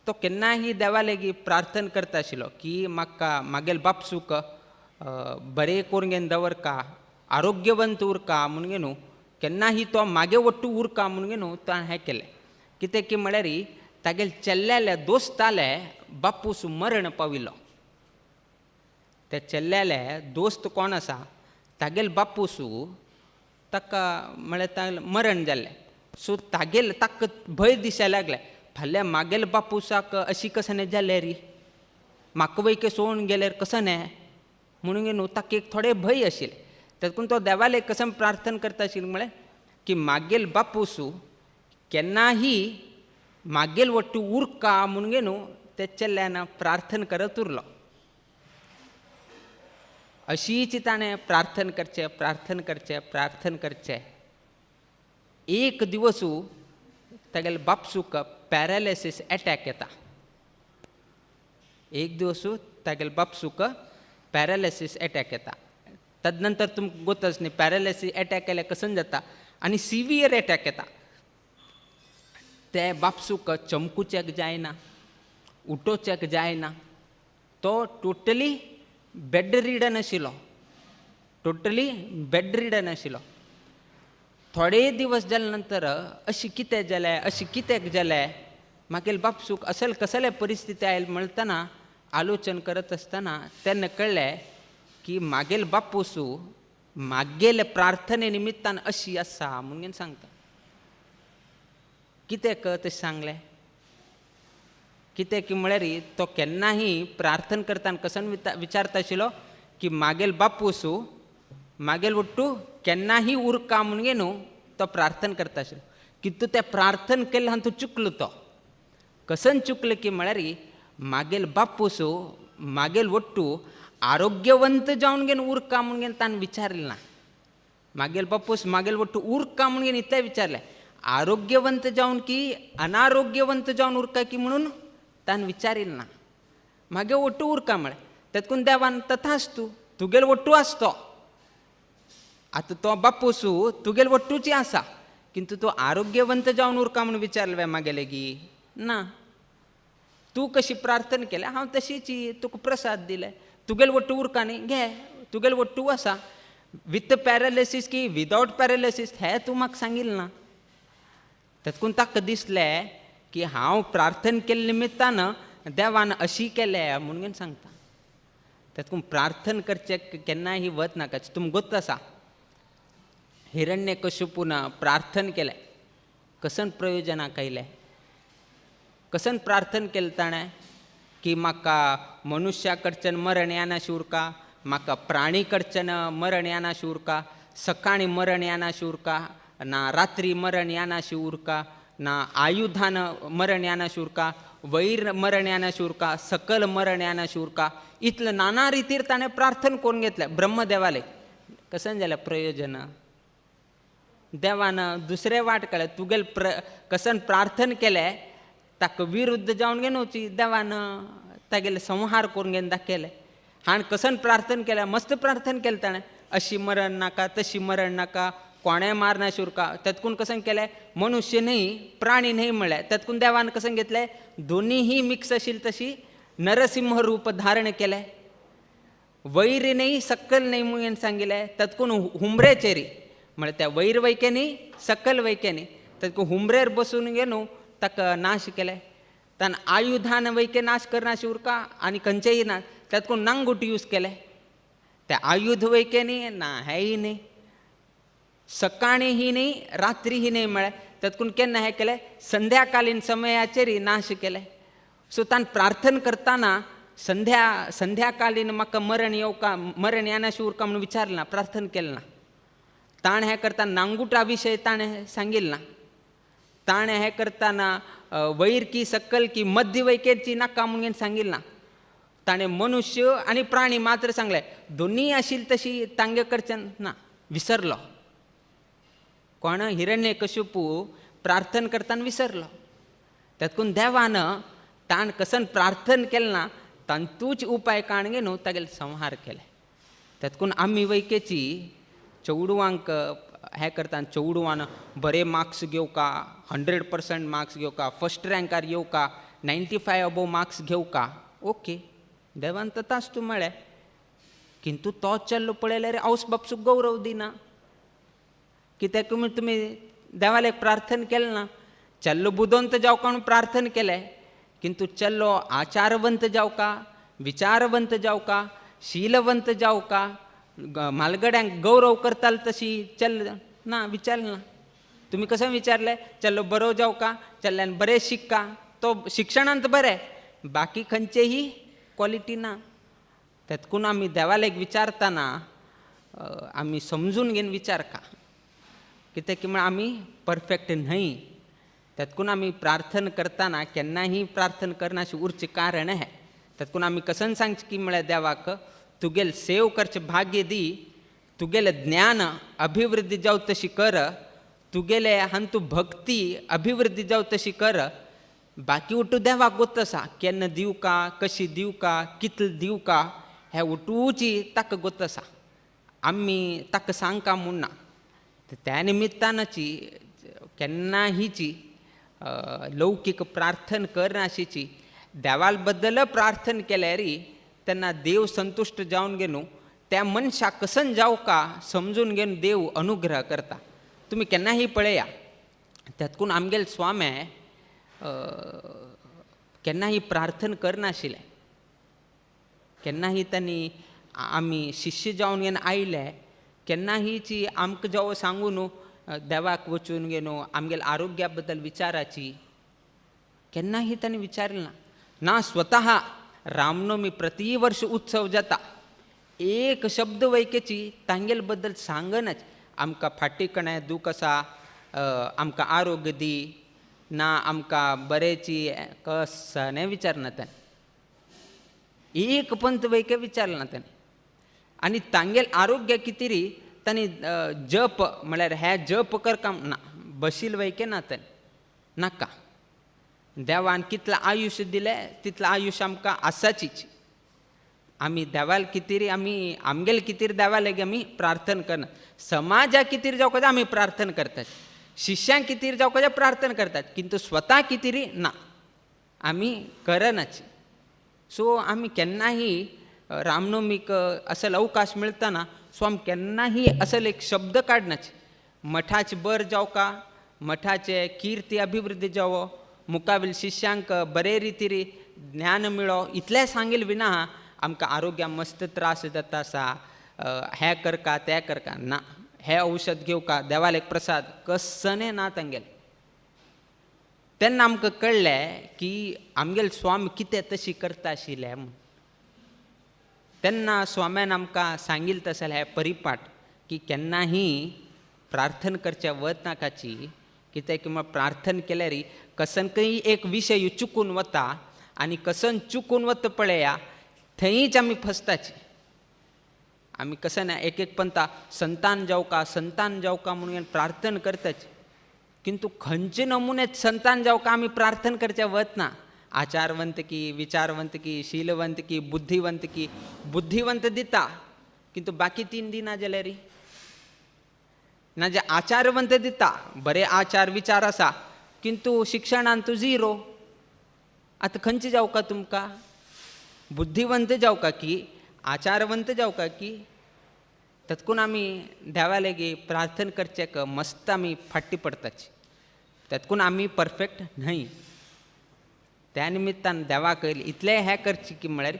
तो केन्नाय देवा लागीं प्रार्थना करता आशिल्लो की म्हाका म्हागेले बापसूक बरें करून घेवन दवरका, आरोग्यवंत उरका म्हणून न्हू, केन्नाय तो मागे वट्टू उरका म्हणून न्हू तो हें केलें. कित्याक की म्हळ्यार तागेले चेल्ल्याले दोस्ताले बापूस मरण पाविल्लो. त्या चेल्ल्याले दोस्त कोण आसा तागेले बापूस ताका म्हळ्यार तागेलें मरण जाल्लें. सो तागेले ताका भंय दिसायला लागलें, फाल्यां मागेले बापूसाक अशी कसने जालें री, म्हाका वयके सोडून गेल्यार कसने म्हणून न्हू ताका एक थोडें भंय आशिल्लें. तेतून तो देवाले कसम प्रार्थना करता आशिल्लो म्हळ्यार की मागेल बापूस केन्नाही मागेल वट्टू उरका म्हणून न्हू ते चेल्ल्यान प्रार्थना करत उरलो. अशीच ताणें प्रार्थना करचें प्रार्थना करचें प्रार्थना करचें. एक दिवस तागेले बापसूक पॅरालिसीस एटॅक येता. एक दिवस तागेले बापसूक पॅरालिसीस एटॅक येता. तदनंतर तुमकां गोतच न्ही पॅरालिसीस एटॅक केल्यार कसन जाता आनी सिवियर एटॅक येता. ते बापसूक चमकुच्याक जायना, उठोवच्याक जायना, तो टोटली बेड रिडन आशिल्लो, टोटली बेड रिडन आशिल्लो. थोडे दिवस जाले नंतर अशें कितें जालें अशें कित्याक जालें मागीर बापसूक असल कसले परिस्थिती आयली म्हणटना आलोचन करत आसतना तेन्ना कळ्ळें की मागेल बापूस मागेले प्रार्थने निमित्तान अशी आसा म्हणून सांगता. कित्याक तशें सांगलें? कित्याक की म्हळ्यार तो केन्नाय प्रार्थना करतना कसन विचारता आशिल्लो की मागेल बापूस मागेल वट्टू केन्नाय उरका म्हणून न्हू तो प्रार्थना करता आशिल्लो. कितू तें प्रार्थना केल्लें आनी तो चुकलो. तो कसन चुकलो की म्हळ्यार मागेल बापूस मागेल वट्टू आरोग्यवंत जावन घेवन उरका म्हणून ताणें विचारलें ना. मागेल बापूस मागेल वट्टू उरका म्हणून इतलें विचारलें, आरोग्यवंत जावन की अनारोग्यवंत जावन उरका की म्हणून ताणें विचारिल्लें ना. मागे वट्टू उरका म्हळें, तेतून देवान तथास्तु तुगेल वट्टू आसतो, आतां तो बापूस तुगेल वट्टूची आसा, किंतु तो आरोग्यवंत जावन उरका म्हणून विचारलें मागेले गी ना. तूं कशी प्रार्थना केल्या हांव तशीच तुका प्रसाद दिले, तुगेल वट्टू उरका न्ही घे तुगेल वट्टू आसा, विथ पॅरालिसीस की विदावट पॅरालिसीस हें तूं म्हाका सांगिल्लें ना. तेतून ताका दिसलें की हांव प्रार्थना केल्ले निमित्तान देवान अशी केलें म्हणून सांगता. तेतून प्रार्थना करचें केन्नाय वत नाका. तुमकां गोत आसा हिरण्यकश्यपून प्रार्थना केलें, कसन प्रयोजनाक आयलें, कसन प्रार्थना केलें ताणें की म्हाका मनुष्या कडच्यान मरण येनाशी उरका, म्हाका प्राणी कडच्यान मरण येनाशी उरका, सकाळीं मरण येनाशी उरका, ना रात्री मरण येनाशी उरका, ना आयुधान मरण येनाशी उरका, वैर मरण येनाशी उरका, सकल मरण येनाशी उरका, इतलें नाना रितीर ताणें प्रार्थना करून घेतलें ब्रह्मदेवाले. कसन जालें प्रयोजन? देवान दुसरें वाट काडलें, तुगेल कसन प्रार्थना केलें ताका विरुद्ध जावन घेवन वची देवान तागेले संहार करून घेवन दाखयलें. हाण कसन प्रार्थना केलें, मस्त प्रार्थना केलें ताणें, अशी मरण नाका तशी मरण नाका, कोणें मारनाशी उरका. तेतकून कसन केलें मनुष्य न्ही प्राणी न्ही म्हळ्ळें, तेतकून देवान कसन घेतलें दोनीही मिक्स आशिल्ली तशी नरसिंह रूप धारण केलें. वैर न्ही सकल न्ही म्हणून सांगिल्लें, तेतकून हुमरेचेरी म्हळ्यार त्या वैर वैके न्ही सकल वैके न्ही, तेतकून हुमरेर बसून गे न्हू ताका नाश केलें. तान आयुधान वैके नाश करनाशी उरका आनी खंयचेय ना, तेतकून नांगूट यूज केलें. ते आयुध वैके न्ही ना हेंय न्ही, सकाळीं ही न्ही रात्री ही न्ही म्हळ्यार तेतकून केन्ना हें केलें संध्याकालीन समयाचेर नाश केलें. सो तान प्रार्थना करतना संध्याकालीन म्हाका मरण येवका मरण येनाशी उरका म्हणून विचारलें ना, प्रार्थना केलें ना. ताणें हें करतना नांगुटा विशय ताणें सांगिल्लें ना. ताणें हें करतना वैर की सकल की मध्य वैकेची नाका म्हणून सांगिल्लें ना. ताणें मनुष्य आनी प्राणी मात्र सांगलें, दोनीय आशिल्ली तशी तांगे कडच्यान ना विसरलो. कोण हिरण्यकशिपू प्रार्थन करताना विसरलो. तातूंत देवान ताण कसन प्रार्थन केलें ना तांतूच उपाय काण घेवन तागेले संहार केले. तातूंत आमी वैकेची चेडवांक हें करता, चेडवान बरे मार्क्स घेवका, 100% मार्क्स घेवका, फर्स्ट रँकार येवका, 95 अबोव मार्क्स घेवका. ओके, देवान तथास्तु म्हळें, किंतु तो चेल्लो पळयल्यार आवस बापसूक गौरव दिना. कित्याक तुमी देवाक एक प्रार्थन केलें ना. चेल्लो बुदवंत जावका म्हणून प्रार्थन केलें, किंतु चेल्लो आचारवंत जावका, विचारवंत जावका, शीलवंत जावका, म्हालगड्यांक गौरव करताले तशी चल ना विचारलें ना. तुमी कशें विचारलें, चेल्लो बरो जावका, चेल्ल्यान बरें शिक्का, तो शिक्षणांत बरें, बाकी खंयचेही क्वॉलिटी ना. तेतकून आमी देवाक विचारतना आमी समजून घेवन विचारका, कित्याक की म्हळ्यार आमी परफेक्ट न्हय. तेतकून आमी प्रार्थन करतना केन्नाही प्रार्थन करनाशी उरचें कारण हें. तेतकून आमी कसन सांगचें की म्हळ्यार देवाक तुगेल सेव करचें भाग्य दी, तुगेलें ज्ञान अभिवृद्धी जावं तशी कर, तुगेले हांतू भक्ती अभिवृद्धी जावं तशी कर. बाकी उठू देवाक गोत आसा, केन्ना दिवका, कशी दिवका, कितले दिवका, हें उठूची ताका गोत आसा, आमी ताका सांगका म्हूण ना. त्या निमित्तानची केन्नाहीची लौकीक प्रार्थन करनाशीची देवाल बद्दल प्रार्थन केल्यार तेन्ना देव संतुश्ट जावन घेवन त्या मनशाक कसन जावका समजून घेवन देव अनुग्रह करता. तुमी केन्नाही पळया, तेतकून आमगेले स्वामे केन्नाही प्रार्थन करनाशिल्लें, केन्नाही तांणी आमी शिष्य जावन घेवन आयले, केन्नाहीची आमकां जावं सांगू न्हू देवाक वचून घेवन आमगेले आरोग्या बद्दल विचाराची केन्नाही तांणी विचारलें ना. ना स्वतः रामनवमी प्रति वर्ष उत्सव जाता, एक शब्द वैकेची तांगेले बद्दल सांगनाच. आमकां फाटी कणें दूख आसा, आमकां आरोग्य दी ना, आमकां बरेची कसने विचारना ताणें, एक पंत वैके विचारलें ना ताणें. आनी तांगेले आरोग्य कितें तांणी जप म्हळ्यार हें जप करका ना, बशील वैके ना ताणें, नाका. देवान कितलें आयुश्य दिलें तितलें आयुश्य आमकां आसाचीच. आमी देवाल कितें आमी आमगेले कितें देवा लागीं आमी प्रार्थन करना, समाजा कितें जावं आमी प्रार्थन करतात, शिष्यांक कितें जावं प्रार्थन करतात, किंतु स्वता कितें ना आमी करनाच. सो आमी केन्नाही रामनवमीक असल अवकाश मेळतना सो आमी केन्नाही असल एक शब्द काडनाच. मठाचे बर जावका, मठाचे कीर्ती अभिवृद्धी जावो, मुखावेल शिष्यांक बरे रितीरी ज्ञान मेळो, इतलें सांगील विना आमकां आरोग्या मस्त त्रास जाता आसा, हें करका तें करका ना, हें औषध घेवका, देवाक एक प्रसाद कसने ना तांगेले. तेन्ना आमकां कळ्ळें की आमगेले स्वामी कितें तशी करता आशिल्ले म्हूण. तेन्ना स्वाम्यान आमकां सांगिल्लें तशें हें परिपाठ की केन्नाही प्रार्थन करचें वत नाकाची, कित्याक की प्रार्थन केल्यार कसनकय एक विशय चुकून वता आनी कसन चुकून वता पळया थंयच आमी फसताची. आमी कसन एक एक पंता संतान जावका संतान जावका म्हणून प्रार्थन करताची, किंतु खंयचे नमुने संतान जावका आमी प्रार्थन करचें वत ना. आचारवंत की, विचारवंत की, शीलवंत की, बुद्धिवंत की, बुद्धिवंत दिता किंतु बाकी तीन दिना जाल्यार ना. जे आचारवंत दिता, बरे आचार विचार आसा, किंतु शिक्षणान तूं झिरो. आतां खंयचे जावका तुमकां, बुद्धिवंत जावका की आचारवंत जावका की? तत्कून आमी देवा लागीं प्रार्थन करचें मस्त आमी फाटी पडटाची. तत्कून आमी परफेक्ट न्हय. त्या निमित्तान देवाक इतलें हें करचें की म्हळ्यार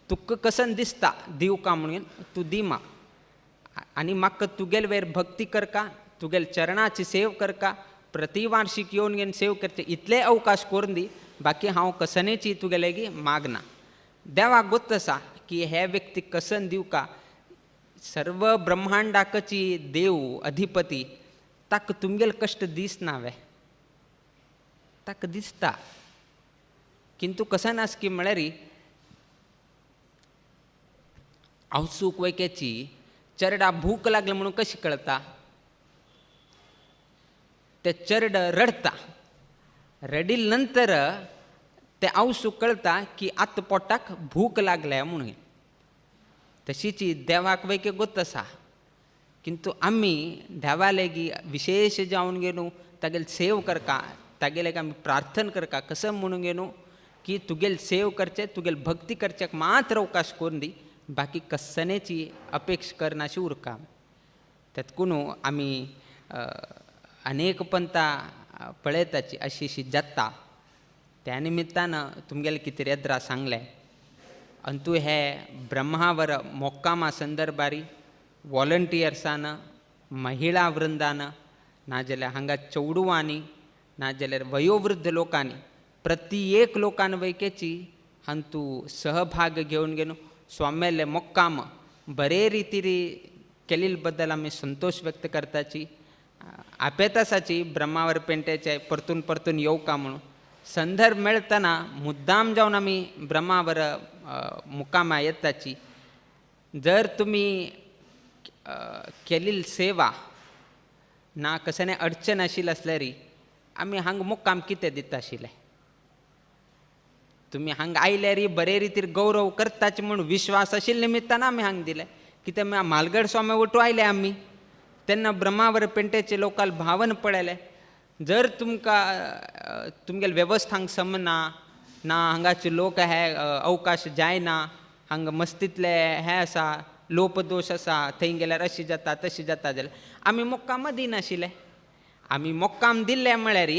तुका कसन दिसता दिवका म्हणून तूं दी म्हाका, आनी म्हाका तुगेले वयर भक्ती करका, तुगेले चरणाची सेव करका, प्रतिवार्षिक येवन घेवन सेव करचे इतले अवकाश करून दी, बाकी हांव कसनेची तुगेले लागीं मागना. देवाक गोत आसा की हे व्यक्ती कसन दिवका, सर्व ब्रह्मांडाकची देव अधिपती ताका तुमगेले कश्ट दिसना वे, ताका दिसता, किंतु कसन आस की म्हळ्यार आवसूक वैकेची चरडा भूक लागली म्हणून कशी कळता, ते चरड रडता, रडील नंतर ते आवसूक कळता की आत पोटाक भूक लागल्या म्हणून. तशीच देवाक वैके गोत आसा, किंतु आमी देवा लेगी विशेष जावन घेवन तागेले सेव करका, तागेले आमी प्रार्थना करका, कसं म्हणून घेवन की तुगेल सेव करचे, तुगेल भक्ती करच्याक मात्र अवकाश करून दी, बाकी कसनेची अपेक्षा करनाशी उरका. तेतकून आमी अनेक पंथा पळयताची अशी अशी जाता. त्या निमित्तान तुमगेले कितें येद्रा सांगलें आनी तूं हे ब्रह्मावर मोक्कामा संदर्भारी वॉलंटियर्सान, महिळा वृंदान, नाजाल्यार हांगा चेडवांनी, नाजाल्यार वयोवृद्ध लोकांनी, प्रति एक लोकान वैकेची हांतू सहभाग घेवन घेवन स्वाम्याले मोक्काम बरे रितीरी केल्ले बद्दल आमी संतोष व्यक्त करताची. आपेतासाची ब्रह्मावर पेंटेचे परतून परतून येवका म्हणून संदर्भ मेळतना मुद्दाम जावन आमी ब्रह्मावर मुक्कामा येताची. जर तुमी केल्ली सेवा ना कसने अडचण आशिल्ली आसल्यारी आमी हांगा मुक्काम कितें दिता आशिल्ले, तुमी हांगा आयल्यारी बरे रितीर गौरव करताच म्हूण विश्वास आशिल्ले निमित्तान आमी हांगा दिले. कित्याक म्हालगड स्वामी वटू आयले आमी तेन्ना ब्रह्मावर पेंटेचे लोकाल भावन पळयले. जर तुमकां तुमगेले वेवस्थांक समना ना, हांगाचे लोक हे अवकाश जायना, हांगा मस्तींतले हे आसा, लोपदोश आसा, थंय गेल्यार अशी जाता तशी जाता जाल्यार आमी मुक्काम दिनाशिल्ले. आमी मुक्काम दिल्ले म्हळ्यार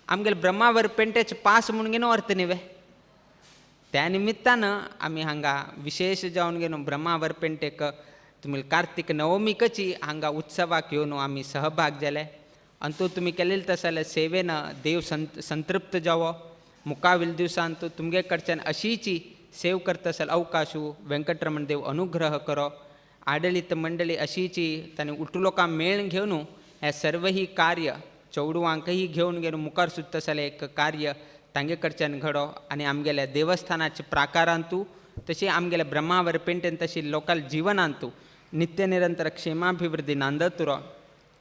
आमगेले ब्रह्मावर पेंटेचे पास म्हणून घेवन अर्थ न्ही. त्या निमित्तान आमी हांगा विशेष जावन घेवन ब्रह्मावर पेंटेक तुमी कार्तीक नवमीकची हांगा उत्सवाक येवन आमी सहभाग जाले. आनी तो तुमी केलेले तशें जाल्यार सेवेन देव संतृप्त जावो. मुखावेल दिवसान तो तुमगे कडच्यान अशीची सेव करता जाल्यार अवकाशू वेंकटरमण देव अनुग्रह करो. आडळीत मंडळी अशीची तांणी उटुलोकां मेळून घेवन हें सर्वही कार्य चेडवांकय घेवन घेवन मुखार सुद्दां जाल्यार एक कार्य तांगे कडच्यान घडो आनी आमगेल्या देवस्थानाच्या प्राकारांतू तशें आमगेल्या ब्रह्मावर पेंटेन तशी लोकाल जिवनांतू नित्य निरंतर क्षेमाभिवृद्धी नांदत उरो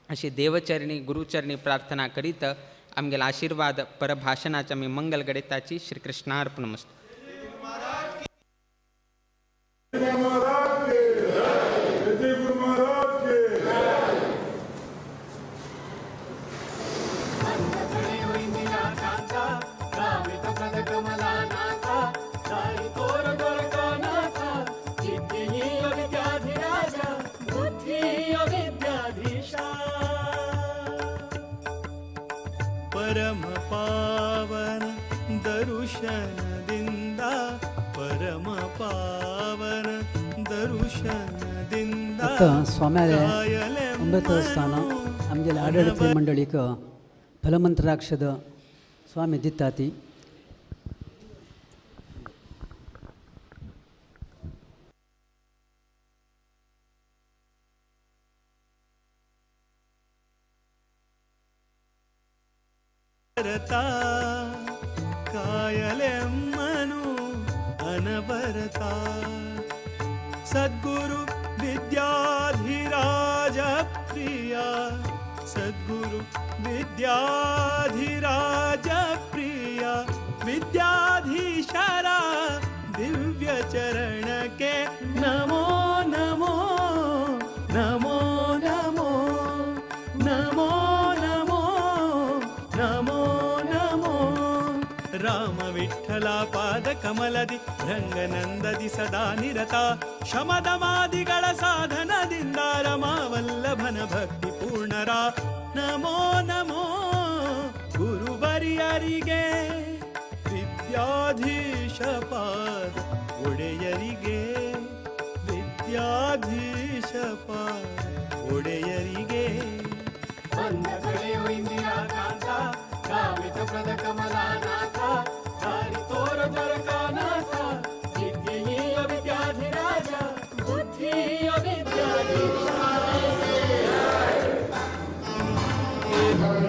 अशी देवचरणी गुरुचरणी प्रार्थना करीत आमगेला आशीर्वाद परभाषणाच्या आमी मंगल घडयताची. श्रीकृष्णार्पणमस्तु. परम पावन दर्शनದಿಂದ, परम पावन दर्शनದಿಂದ आतां स्वाम्याले अमृत स्थान आमगेले आडळीत मंडळीक फलमंत्राक्षद स्वामी दिता ती. ಕಾಯಲೆಮ್ಮನು ಅನವರತ ಸದ್ಗುರು ವಿದ್ಯಾಧಿರಾಜ ಪ್ರಿಯ, ಸದ್ಗುರು ವಿದ್ಯಾಧಿರಾಜ ಪ್ರಿಯ, ವಿದ್ಯಾಧೀಶರ ದಿವ್ಯ ಚರಣಕ್ಕೆ ನಮೋ ನಮೋ ನಮೋ ನಮೋ ನಮೋ ನಮೋ ನಮೋ ನಮೋ. ರಾಮ ವಿಠಲ ಪಾದ ಕಮಲದಿ ರಂಗನಂದದಿ ಸದಾ ನಿರತ, ಶಮದಮಾದಿಗಳ ಸಾಧನದಿಂದ ರಮಾವಲ್ಲಭನ ಭಕ್ತಿ ಪೂರ್ಣರ ನಮೋ ನಮೋ ಗುರುವರಿಯರಿಗೆ, ವಿದ್ಯಾಧೀಶ ಪಾದ ಒಡೆಯರಿಗೆ, ವಿದ್ಯಾಧೀಶ ಪಾದ ಒಡೆಯರಿಗೆ. ಬಂದ ಕಡೆಯು ಇಂದಿರಾ ಕಾಂತ, ಕಾಮಿತ ಪ್ರದ ಕಮಲಾನಾಥ, ದಾರಿ ತೋರ ದ್ವಾರಕಾನಾಥ, ವಿದ್ಯೆಯ ವಿದ್ಯಾಧಿರಾಜ, ಬುದ್ಧಿಯ ವಿದ್ಯಾಧೀಶ. श्रीमद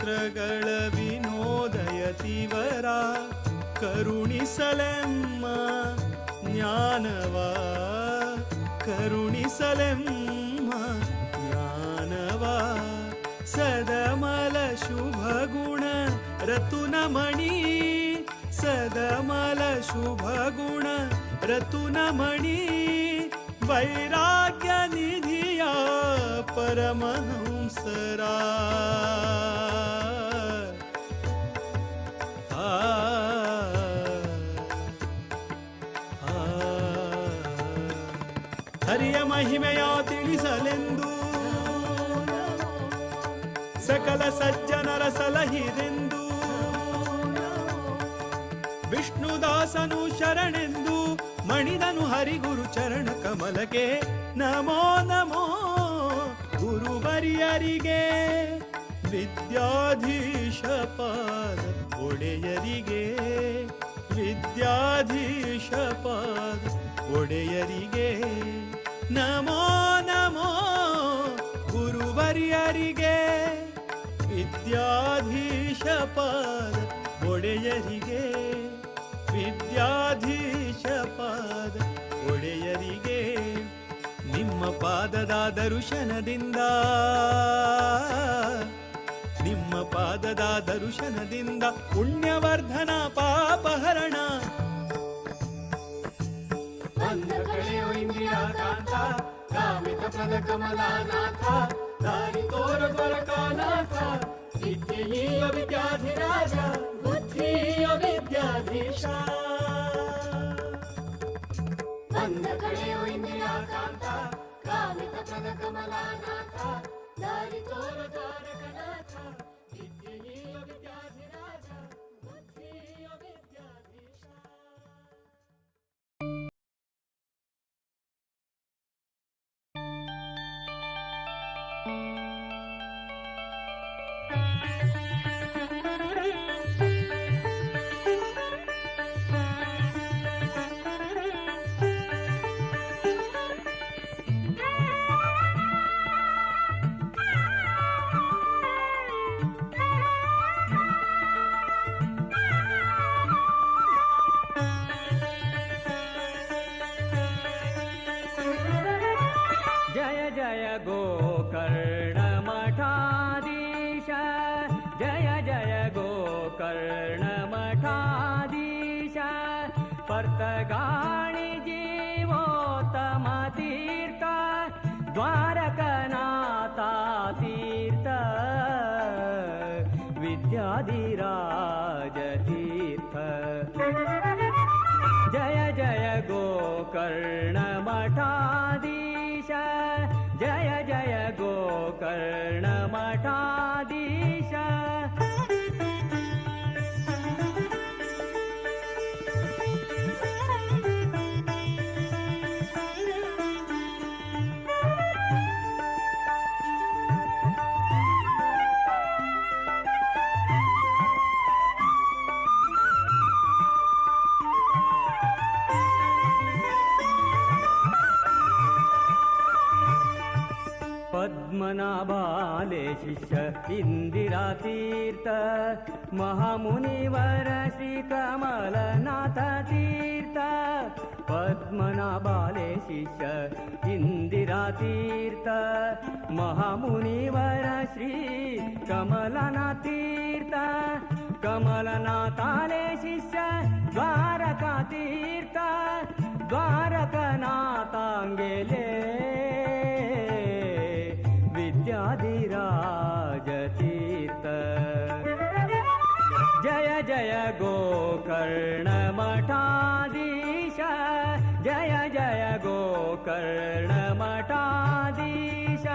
ಶಾಸ್ತ್ರಗಳ ವಿನೋದಯತಿವರ ಕರುಣಿಸಲೆಮ್ಮ ಜ್ಞಾನವ, ಕರುಣಿಸಲೆಮ್ಮ ಜ್ಞಾನವ. ಸದಮಲ ಶುಭಗುಣ ರತುನಮಣಿ, ಸದಮಲ ಶುಭಗುಣ ರತುನಮಣಿ, ವೈರಾಗ್ಯ ನಿಧಿಯ ಪರಮಹಂಸರ. ಹರಿಯ ಮಹಿಮೆಯ ತಿಳಿಸಲೆಂದು ಸಕಲ ಸಜ್ಜನರ ಸಲಹಿರೆಂದು, ವಿಷ್ಣುದಾಸನು ಶರಣೆಂದು ಮಣಿದನು ಹರಿಗುರು ಚರಣ ಕಮಲಕ್ಕೆ. ನಮೋ ನಮೋ ಗುರುವರಿಯರಿಗೆ, ವಿದ್ಯಾಧೀಶ ಪಾದ ಒಡೆಯರಿಗೆ, ವಿದ್ಯಾಧೀಶ ಪಾದ ಒಡೆಯರಿಗೆ. ನಮೋ ನಮೋ ಗುರುವರಿಯರಿಗೆ, ವಿದ್ಯಾಧೀಶ ಪಾದ ಒಡೆಯರಿಗೆ, ವಿದ್ಯಾಧೀಶ ಪಾದ ಒಡೆಯರಿಗೆ. ನಿಮ್ಮ ಪಾದದ ದರ್ಶನದಿಂದ, ನಿಮ್ಮ ಪಾದದ ದರ್ಶನದಿಂದ ಪುಣ್ಯವರ್ಧನ ಪಾಪಹರಣ. ಬಂದ ಕಳೆಯೋ ಇಂದಿರಾಕಾಂತ, ಕಾಮಿತ ಪ್ರದ ಕಮಲಾನಾಥ, ದಾರಿ ತೋರ ದ್ವಾರಕಾನಾಥ, ವಿದ್ಯೆಯ ವಿದ್ಯಾಧಿರಾಜ, ಬುದ್ಧಿಯ ವಿದ್ಯಾಧೀಶ. ಬಂದ ಕಳೆಯೋ ಇಂದಿರಾಕಾಂತ, ಕಾಮಿತ ಪ್ರದ ಕಮಲಾನಾಥ, ದಾರಿ ತೋರ ದ್ವಾರಕನಾಥ, ವಿದ್ಯೆಯ ವಿದ್ಯಾಧಿರಾಜ, ಬುದ್ಧಿಯ ವಿದ್ಯಾಧೀಶ. ಜಯ ಜಯ ಗೋಕರ್ಣ ಮಠಾಧೀಶ, ಜಯ ಜಯ ಗೋಕರ್ಣ ಮಠಾಧೀಶ, ಪರ್ತಗಾಣಿ ಜೀವೋತ್ತಮ ತೀರ್ಥ, ದ್ವಾರಕನಾಥ ತೀರ್ಥ, ವಿದ್ಯಾಧಿರಾಜ ತೀರ್ಥ. ಜಯ ಜಯ ಗೋಕರ್ಣ ಮಠಾಧೀಶ, ಜಯ ಜಯ ಗೋಕರ್ಣ ಮಠಾಧೀಶ. ಪದ್ಮನಾಭಾಲೆ ಶಿಷ್ಯ ಇಂದಿರಾ ತೀರ್ಥ, ಮಹಾಮುನಿವರ ಶ್ರೀ ಕಮಲನಾಥ ತೀರ್ಥ. ಪದ್ಮನಾಭಾಲೆ ಶಿಷ್ಯ ಇಂದಿರಾ ತೀರ್ಥ, ಮಹಾಮುನಿವರ ಶ್ರೀ ಕಮಲನಾಥ ತೀರ್ಥ. ಕಮಲನಾಥಾಲೆ ಶಿಷ್ಯ ದ್ವಾರಕಾ ತೀರ್ಥ, ದ್ವಾರಕನಾಥಾಂಗೆಲೆ ವಿದ್ಯಾಧಿರಾಜ ತೀರ್ಥ. ಜಯ ಜಯ ಗೋಕರ್ಣ ಮಠಾಧೀಶ, ಜಯ ಜಯ ಗೋಕರ್ಣ ಮಠಾಧೀಶ.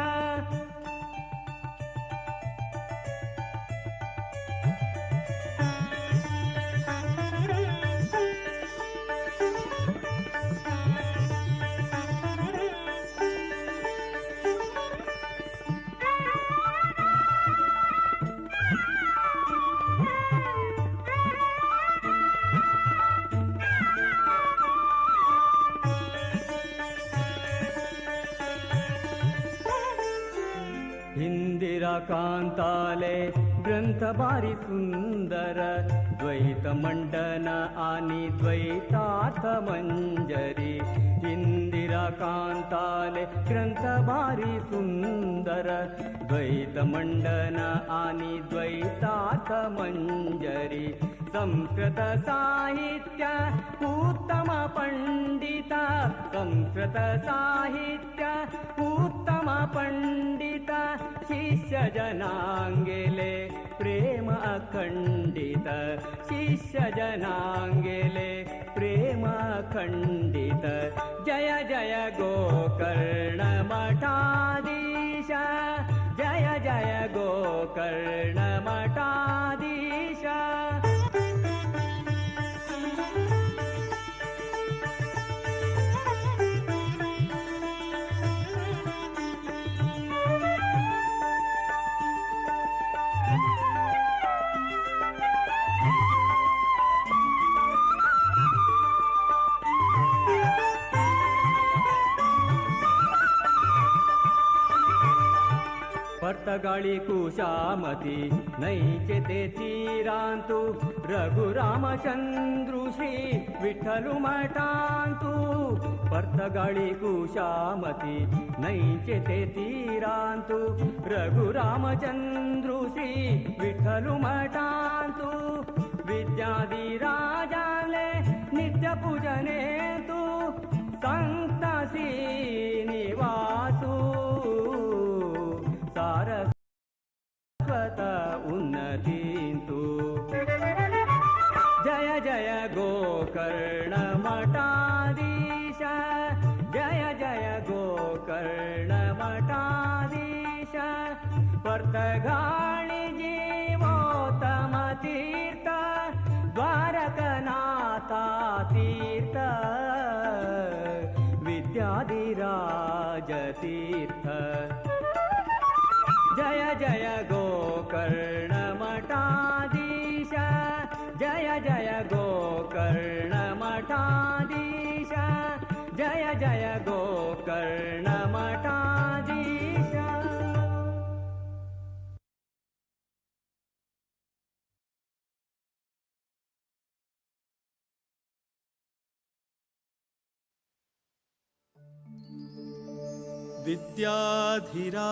ಇಂದಿರಾ ಕಾಂತಾಲೆ ग्रंथ भारी सुंदर द्वैत मंडन आणि द्वैतार्थ मंजरी इंदिरा कांताले ग्रंथ भारी सुंदर द्वैत मंडन आणि द्वैतार्थ मंजरी संस्कृत साहित्य उत्तम पंडित संस्कृत साहित्य उत्तम पंडित शिष्य जनांगेले प्रेम अखंडित शिष्य जनांगेले प्रेम अखंडित जय जय गोकर्ण मठाधीश जय जय गोकर्ण मठाधीश। पर्तगाळी कुशामती नैचे ते तीरांतु रघुरामचंद्रु श्री विठ्ठलु मठांतु पर्तगाळी कुशामती नैचे ते तीरांतु रघुरामचंद्रु श्री विठ्ठलु मठांतु विद्याधिराजाले नित्य पूजनेतु संत श्रीनिवासु सारस्वत उन्नतींतु जय जय गोकर्ण मठाधीश जय जय गोकर्ण मठाधीश पर्तगाळी जीवोत्तम तीर्थ द्वारकनाथा तीर्थ विद्याधिराज तीर्थ जय जय गोकर्ण मठाधीश जय जय गोकर्ण मठाधीश जय जय गोकर्ण मठाधीश। विद्याधिरा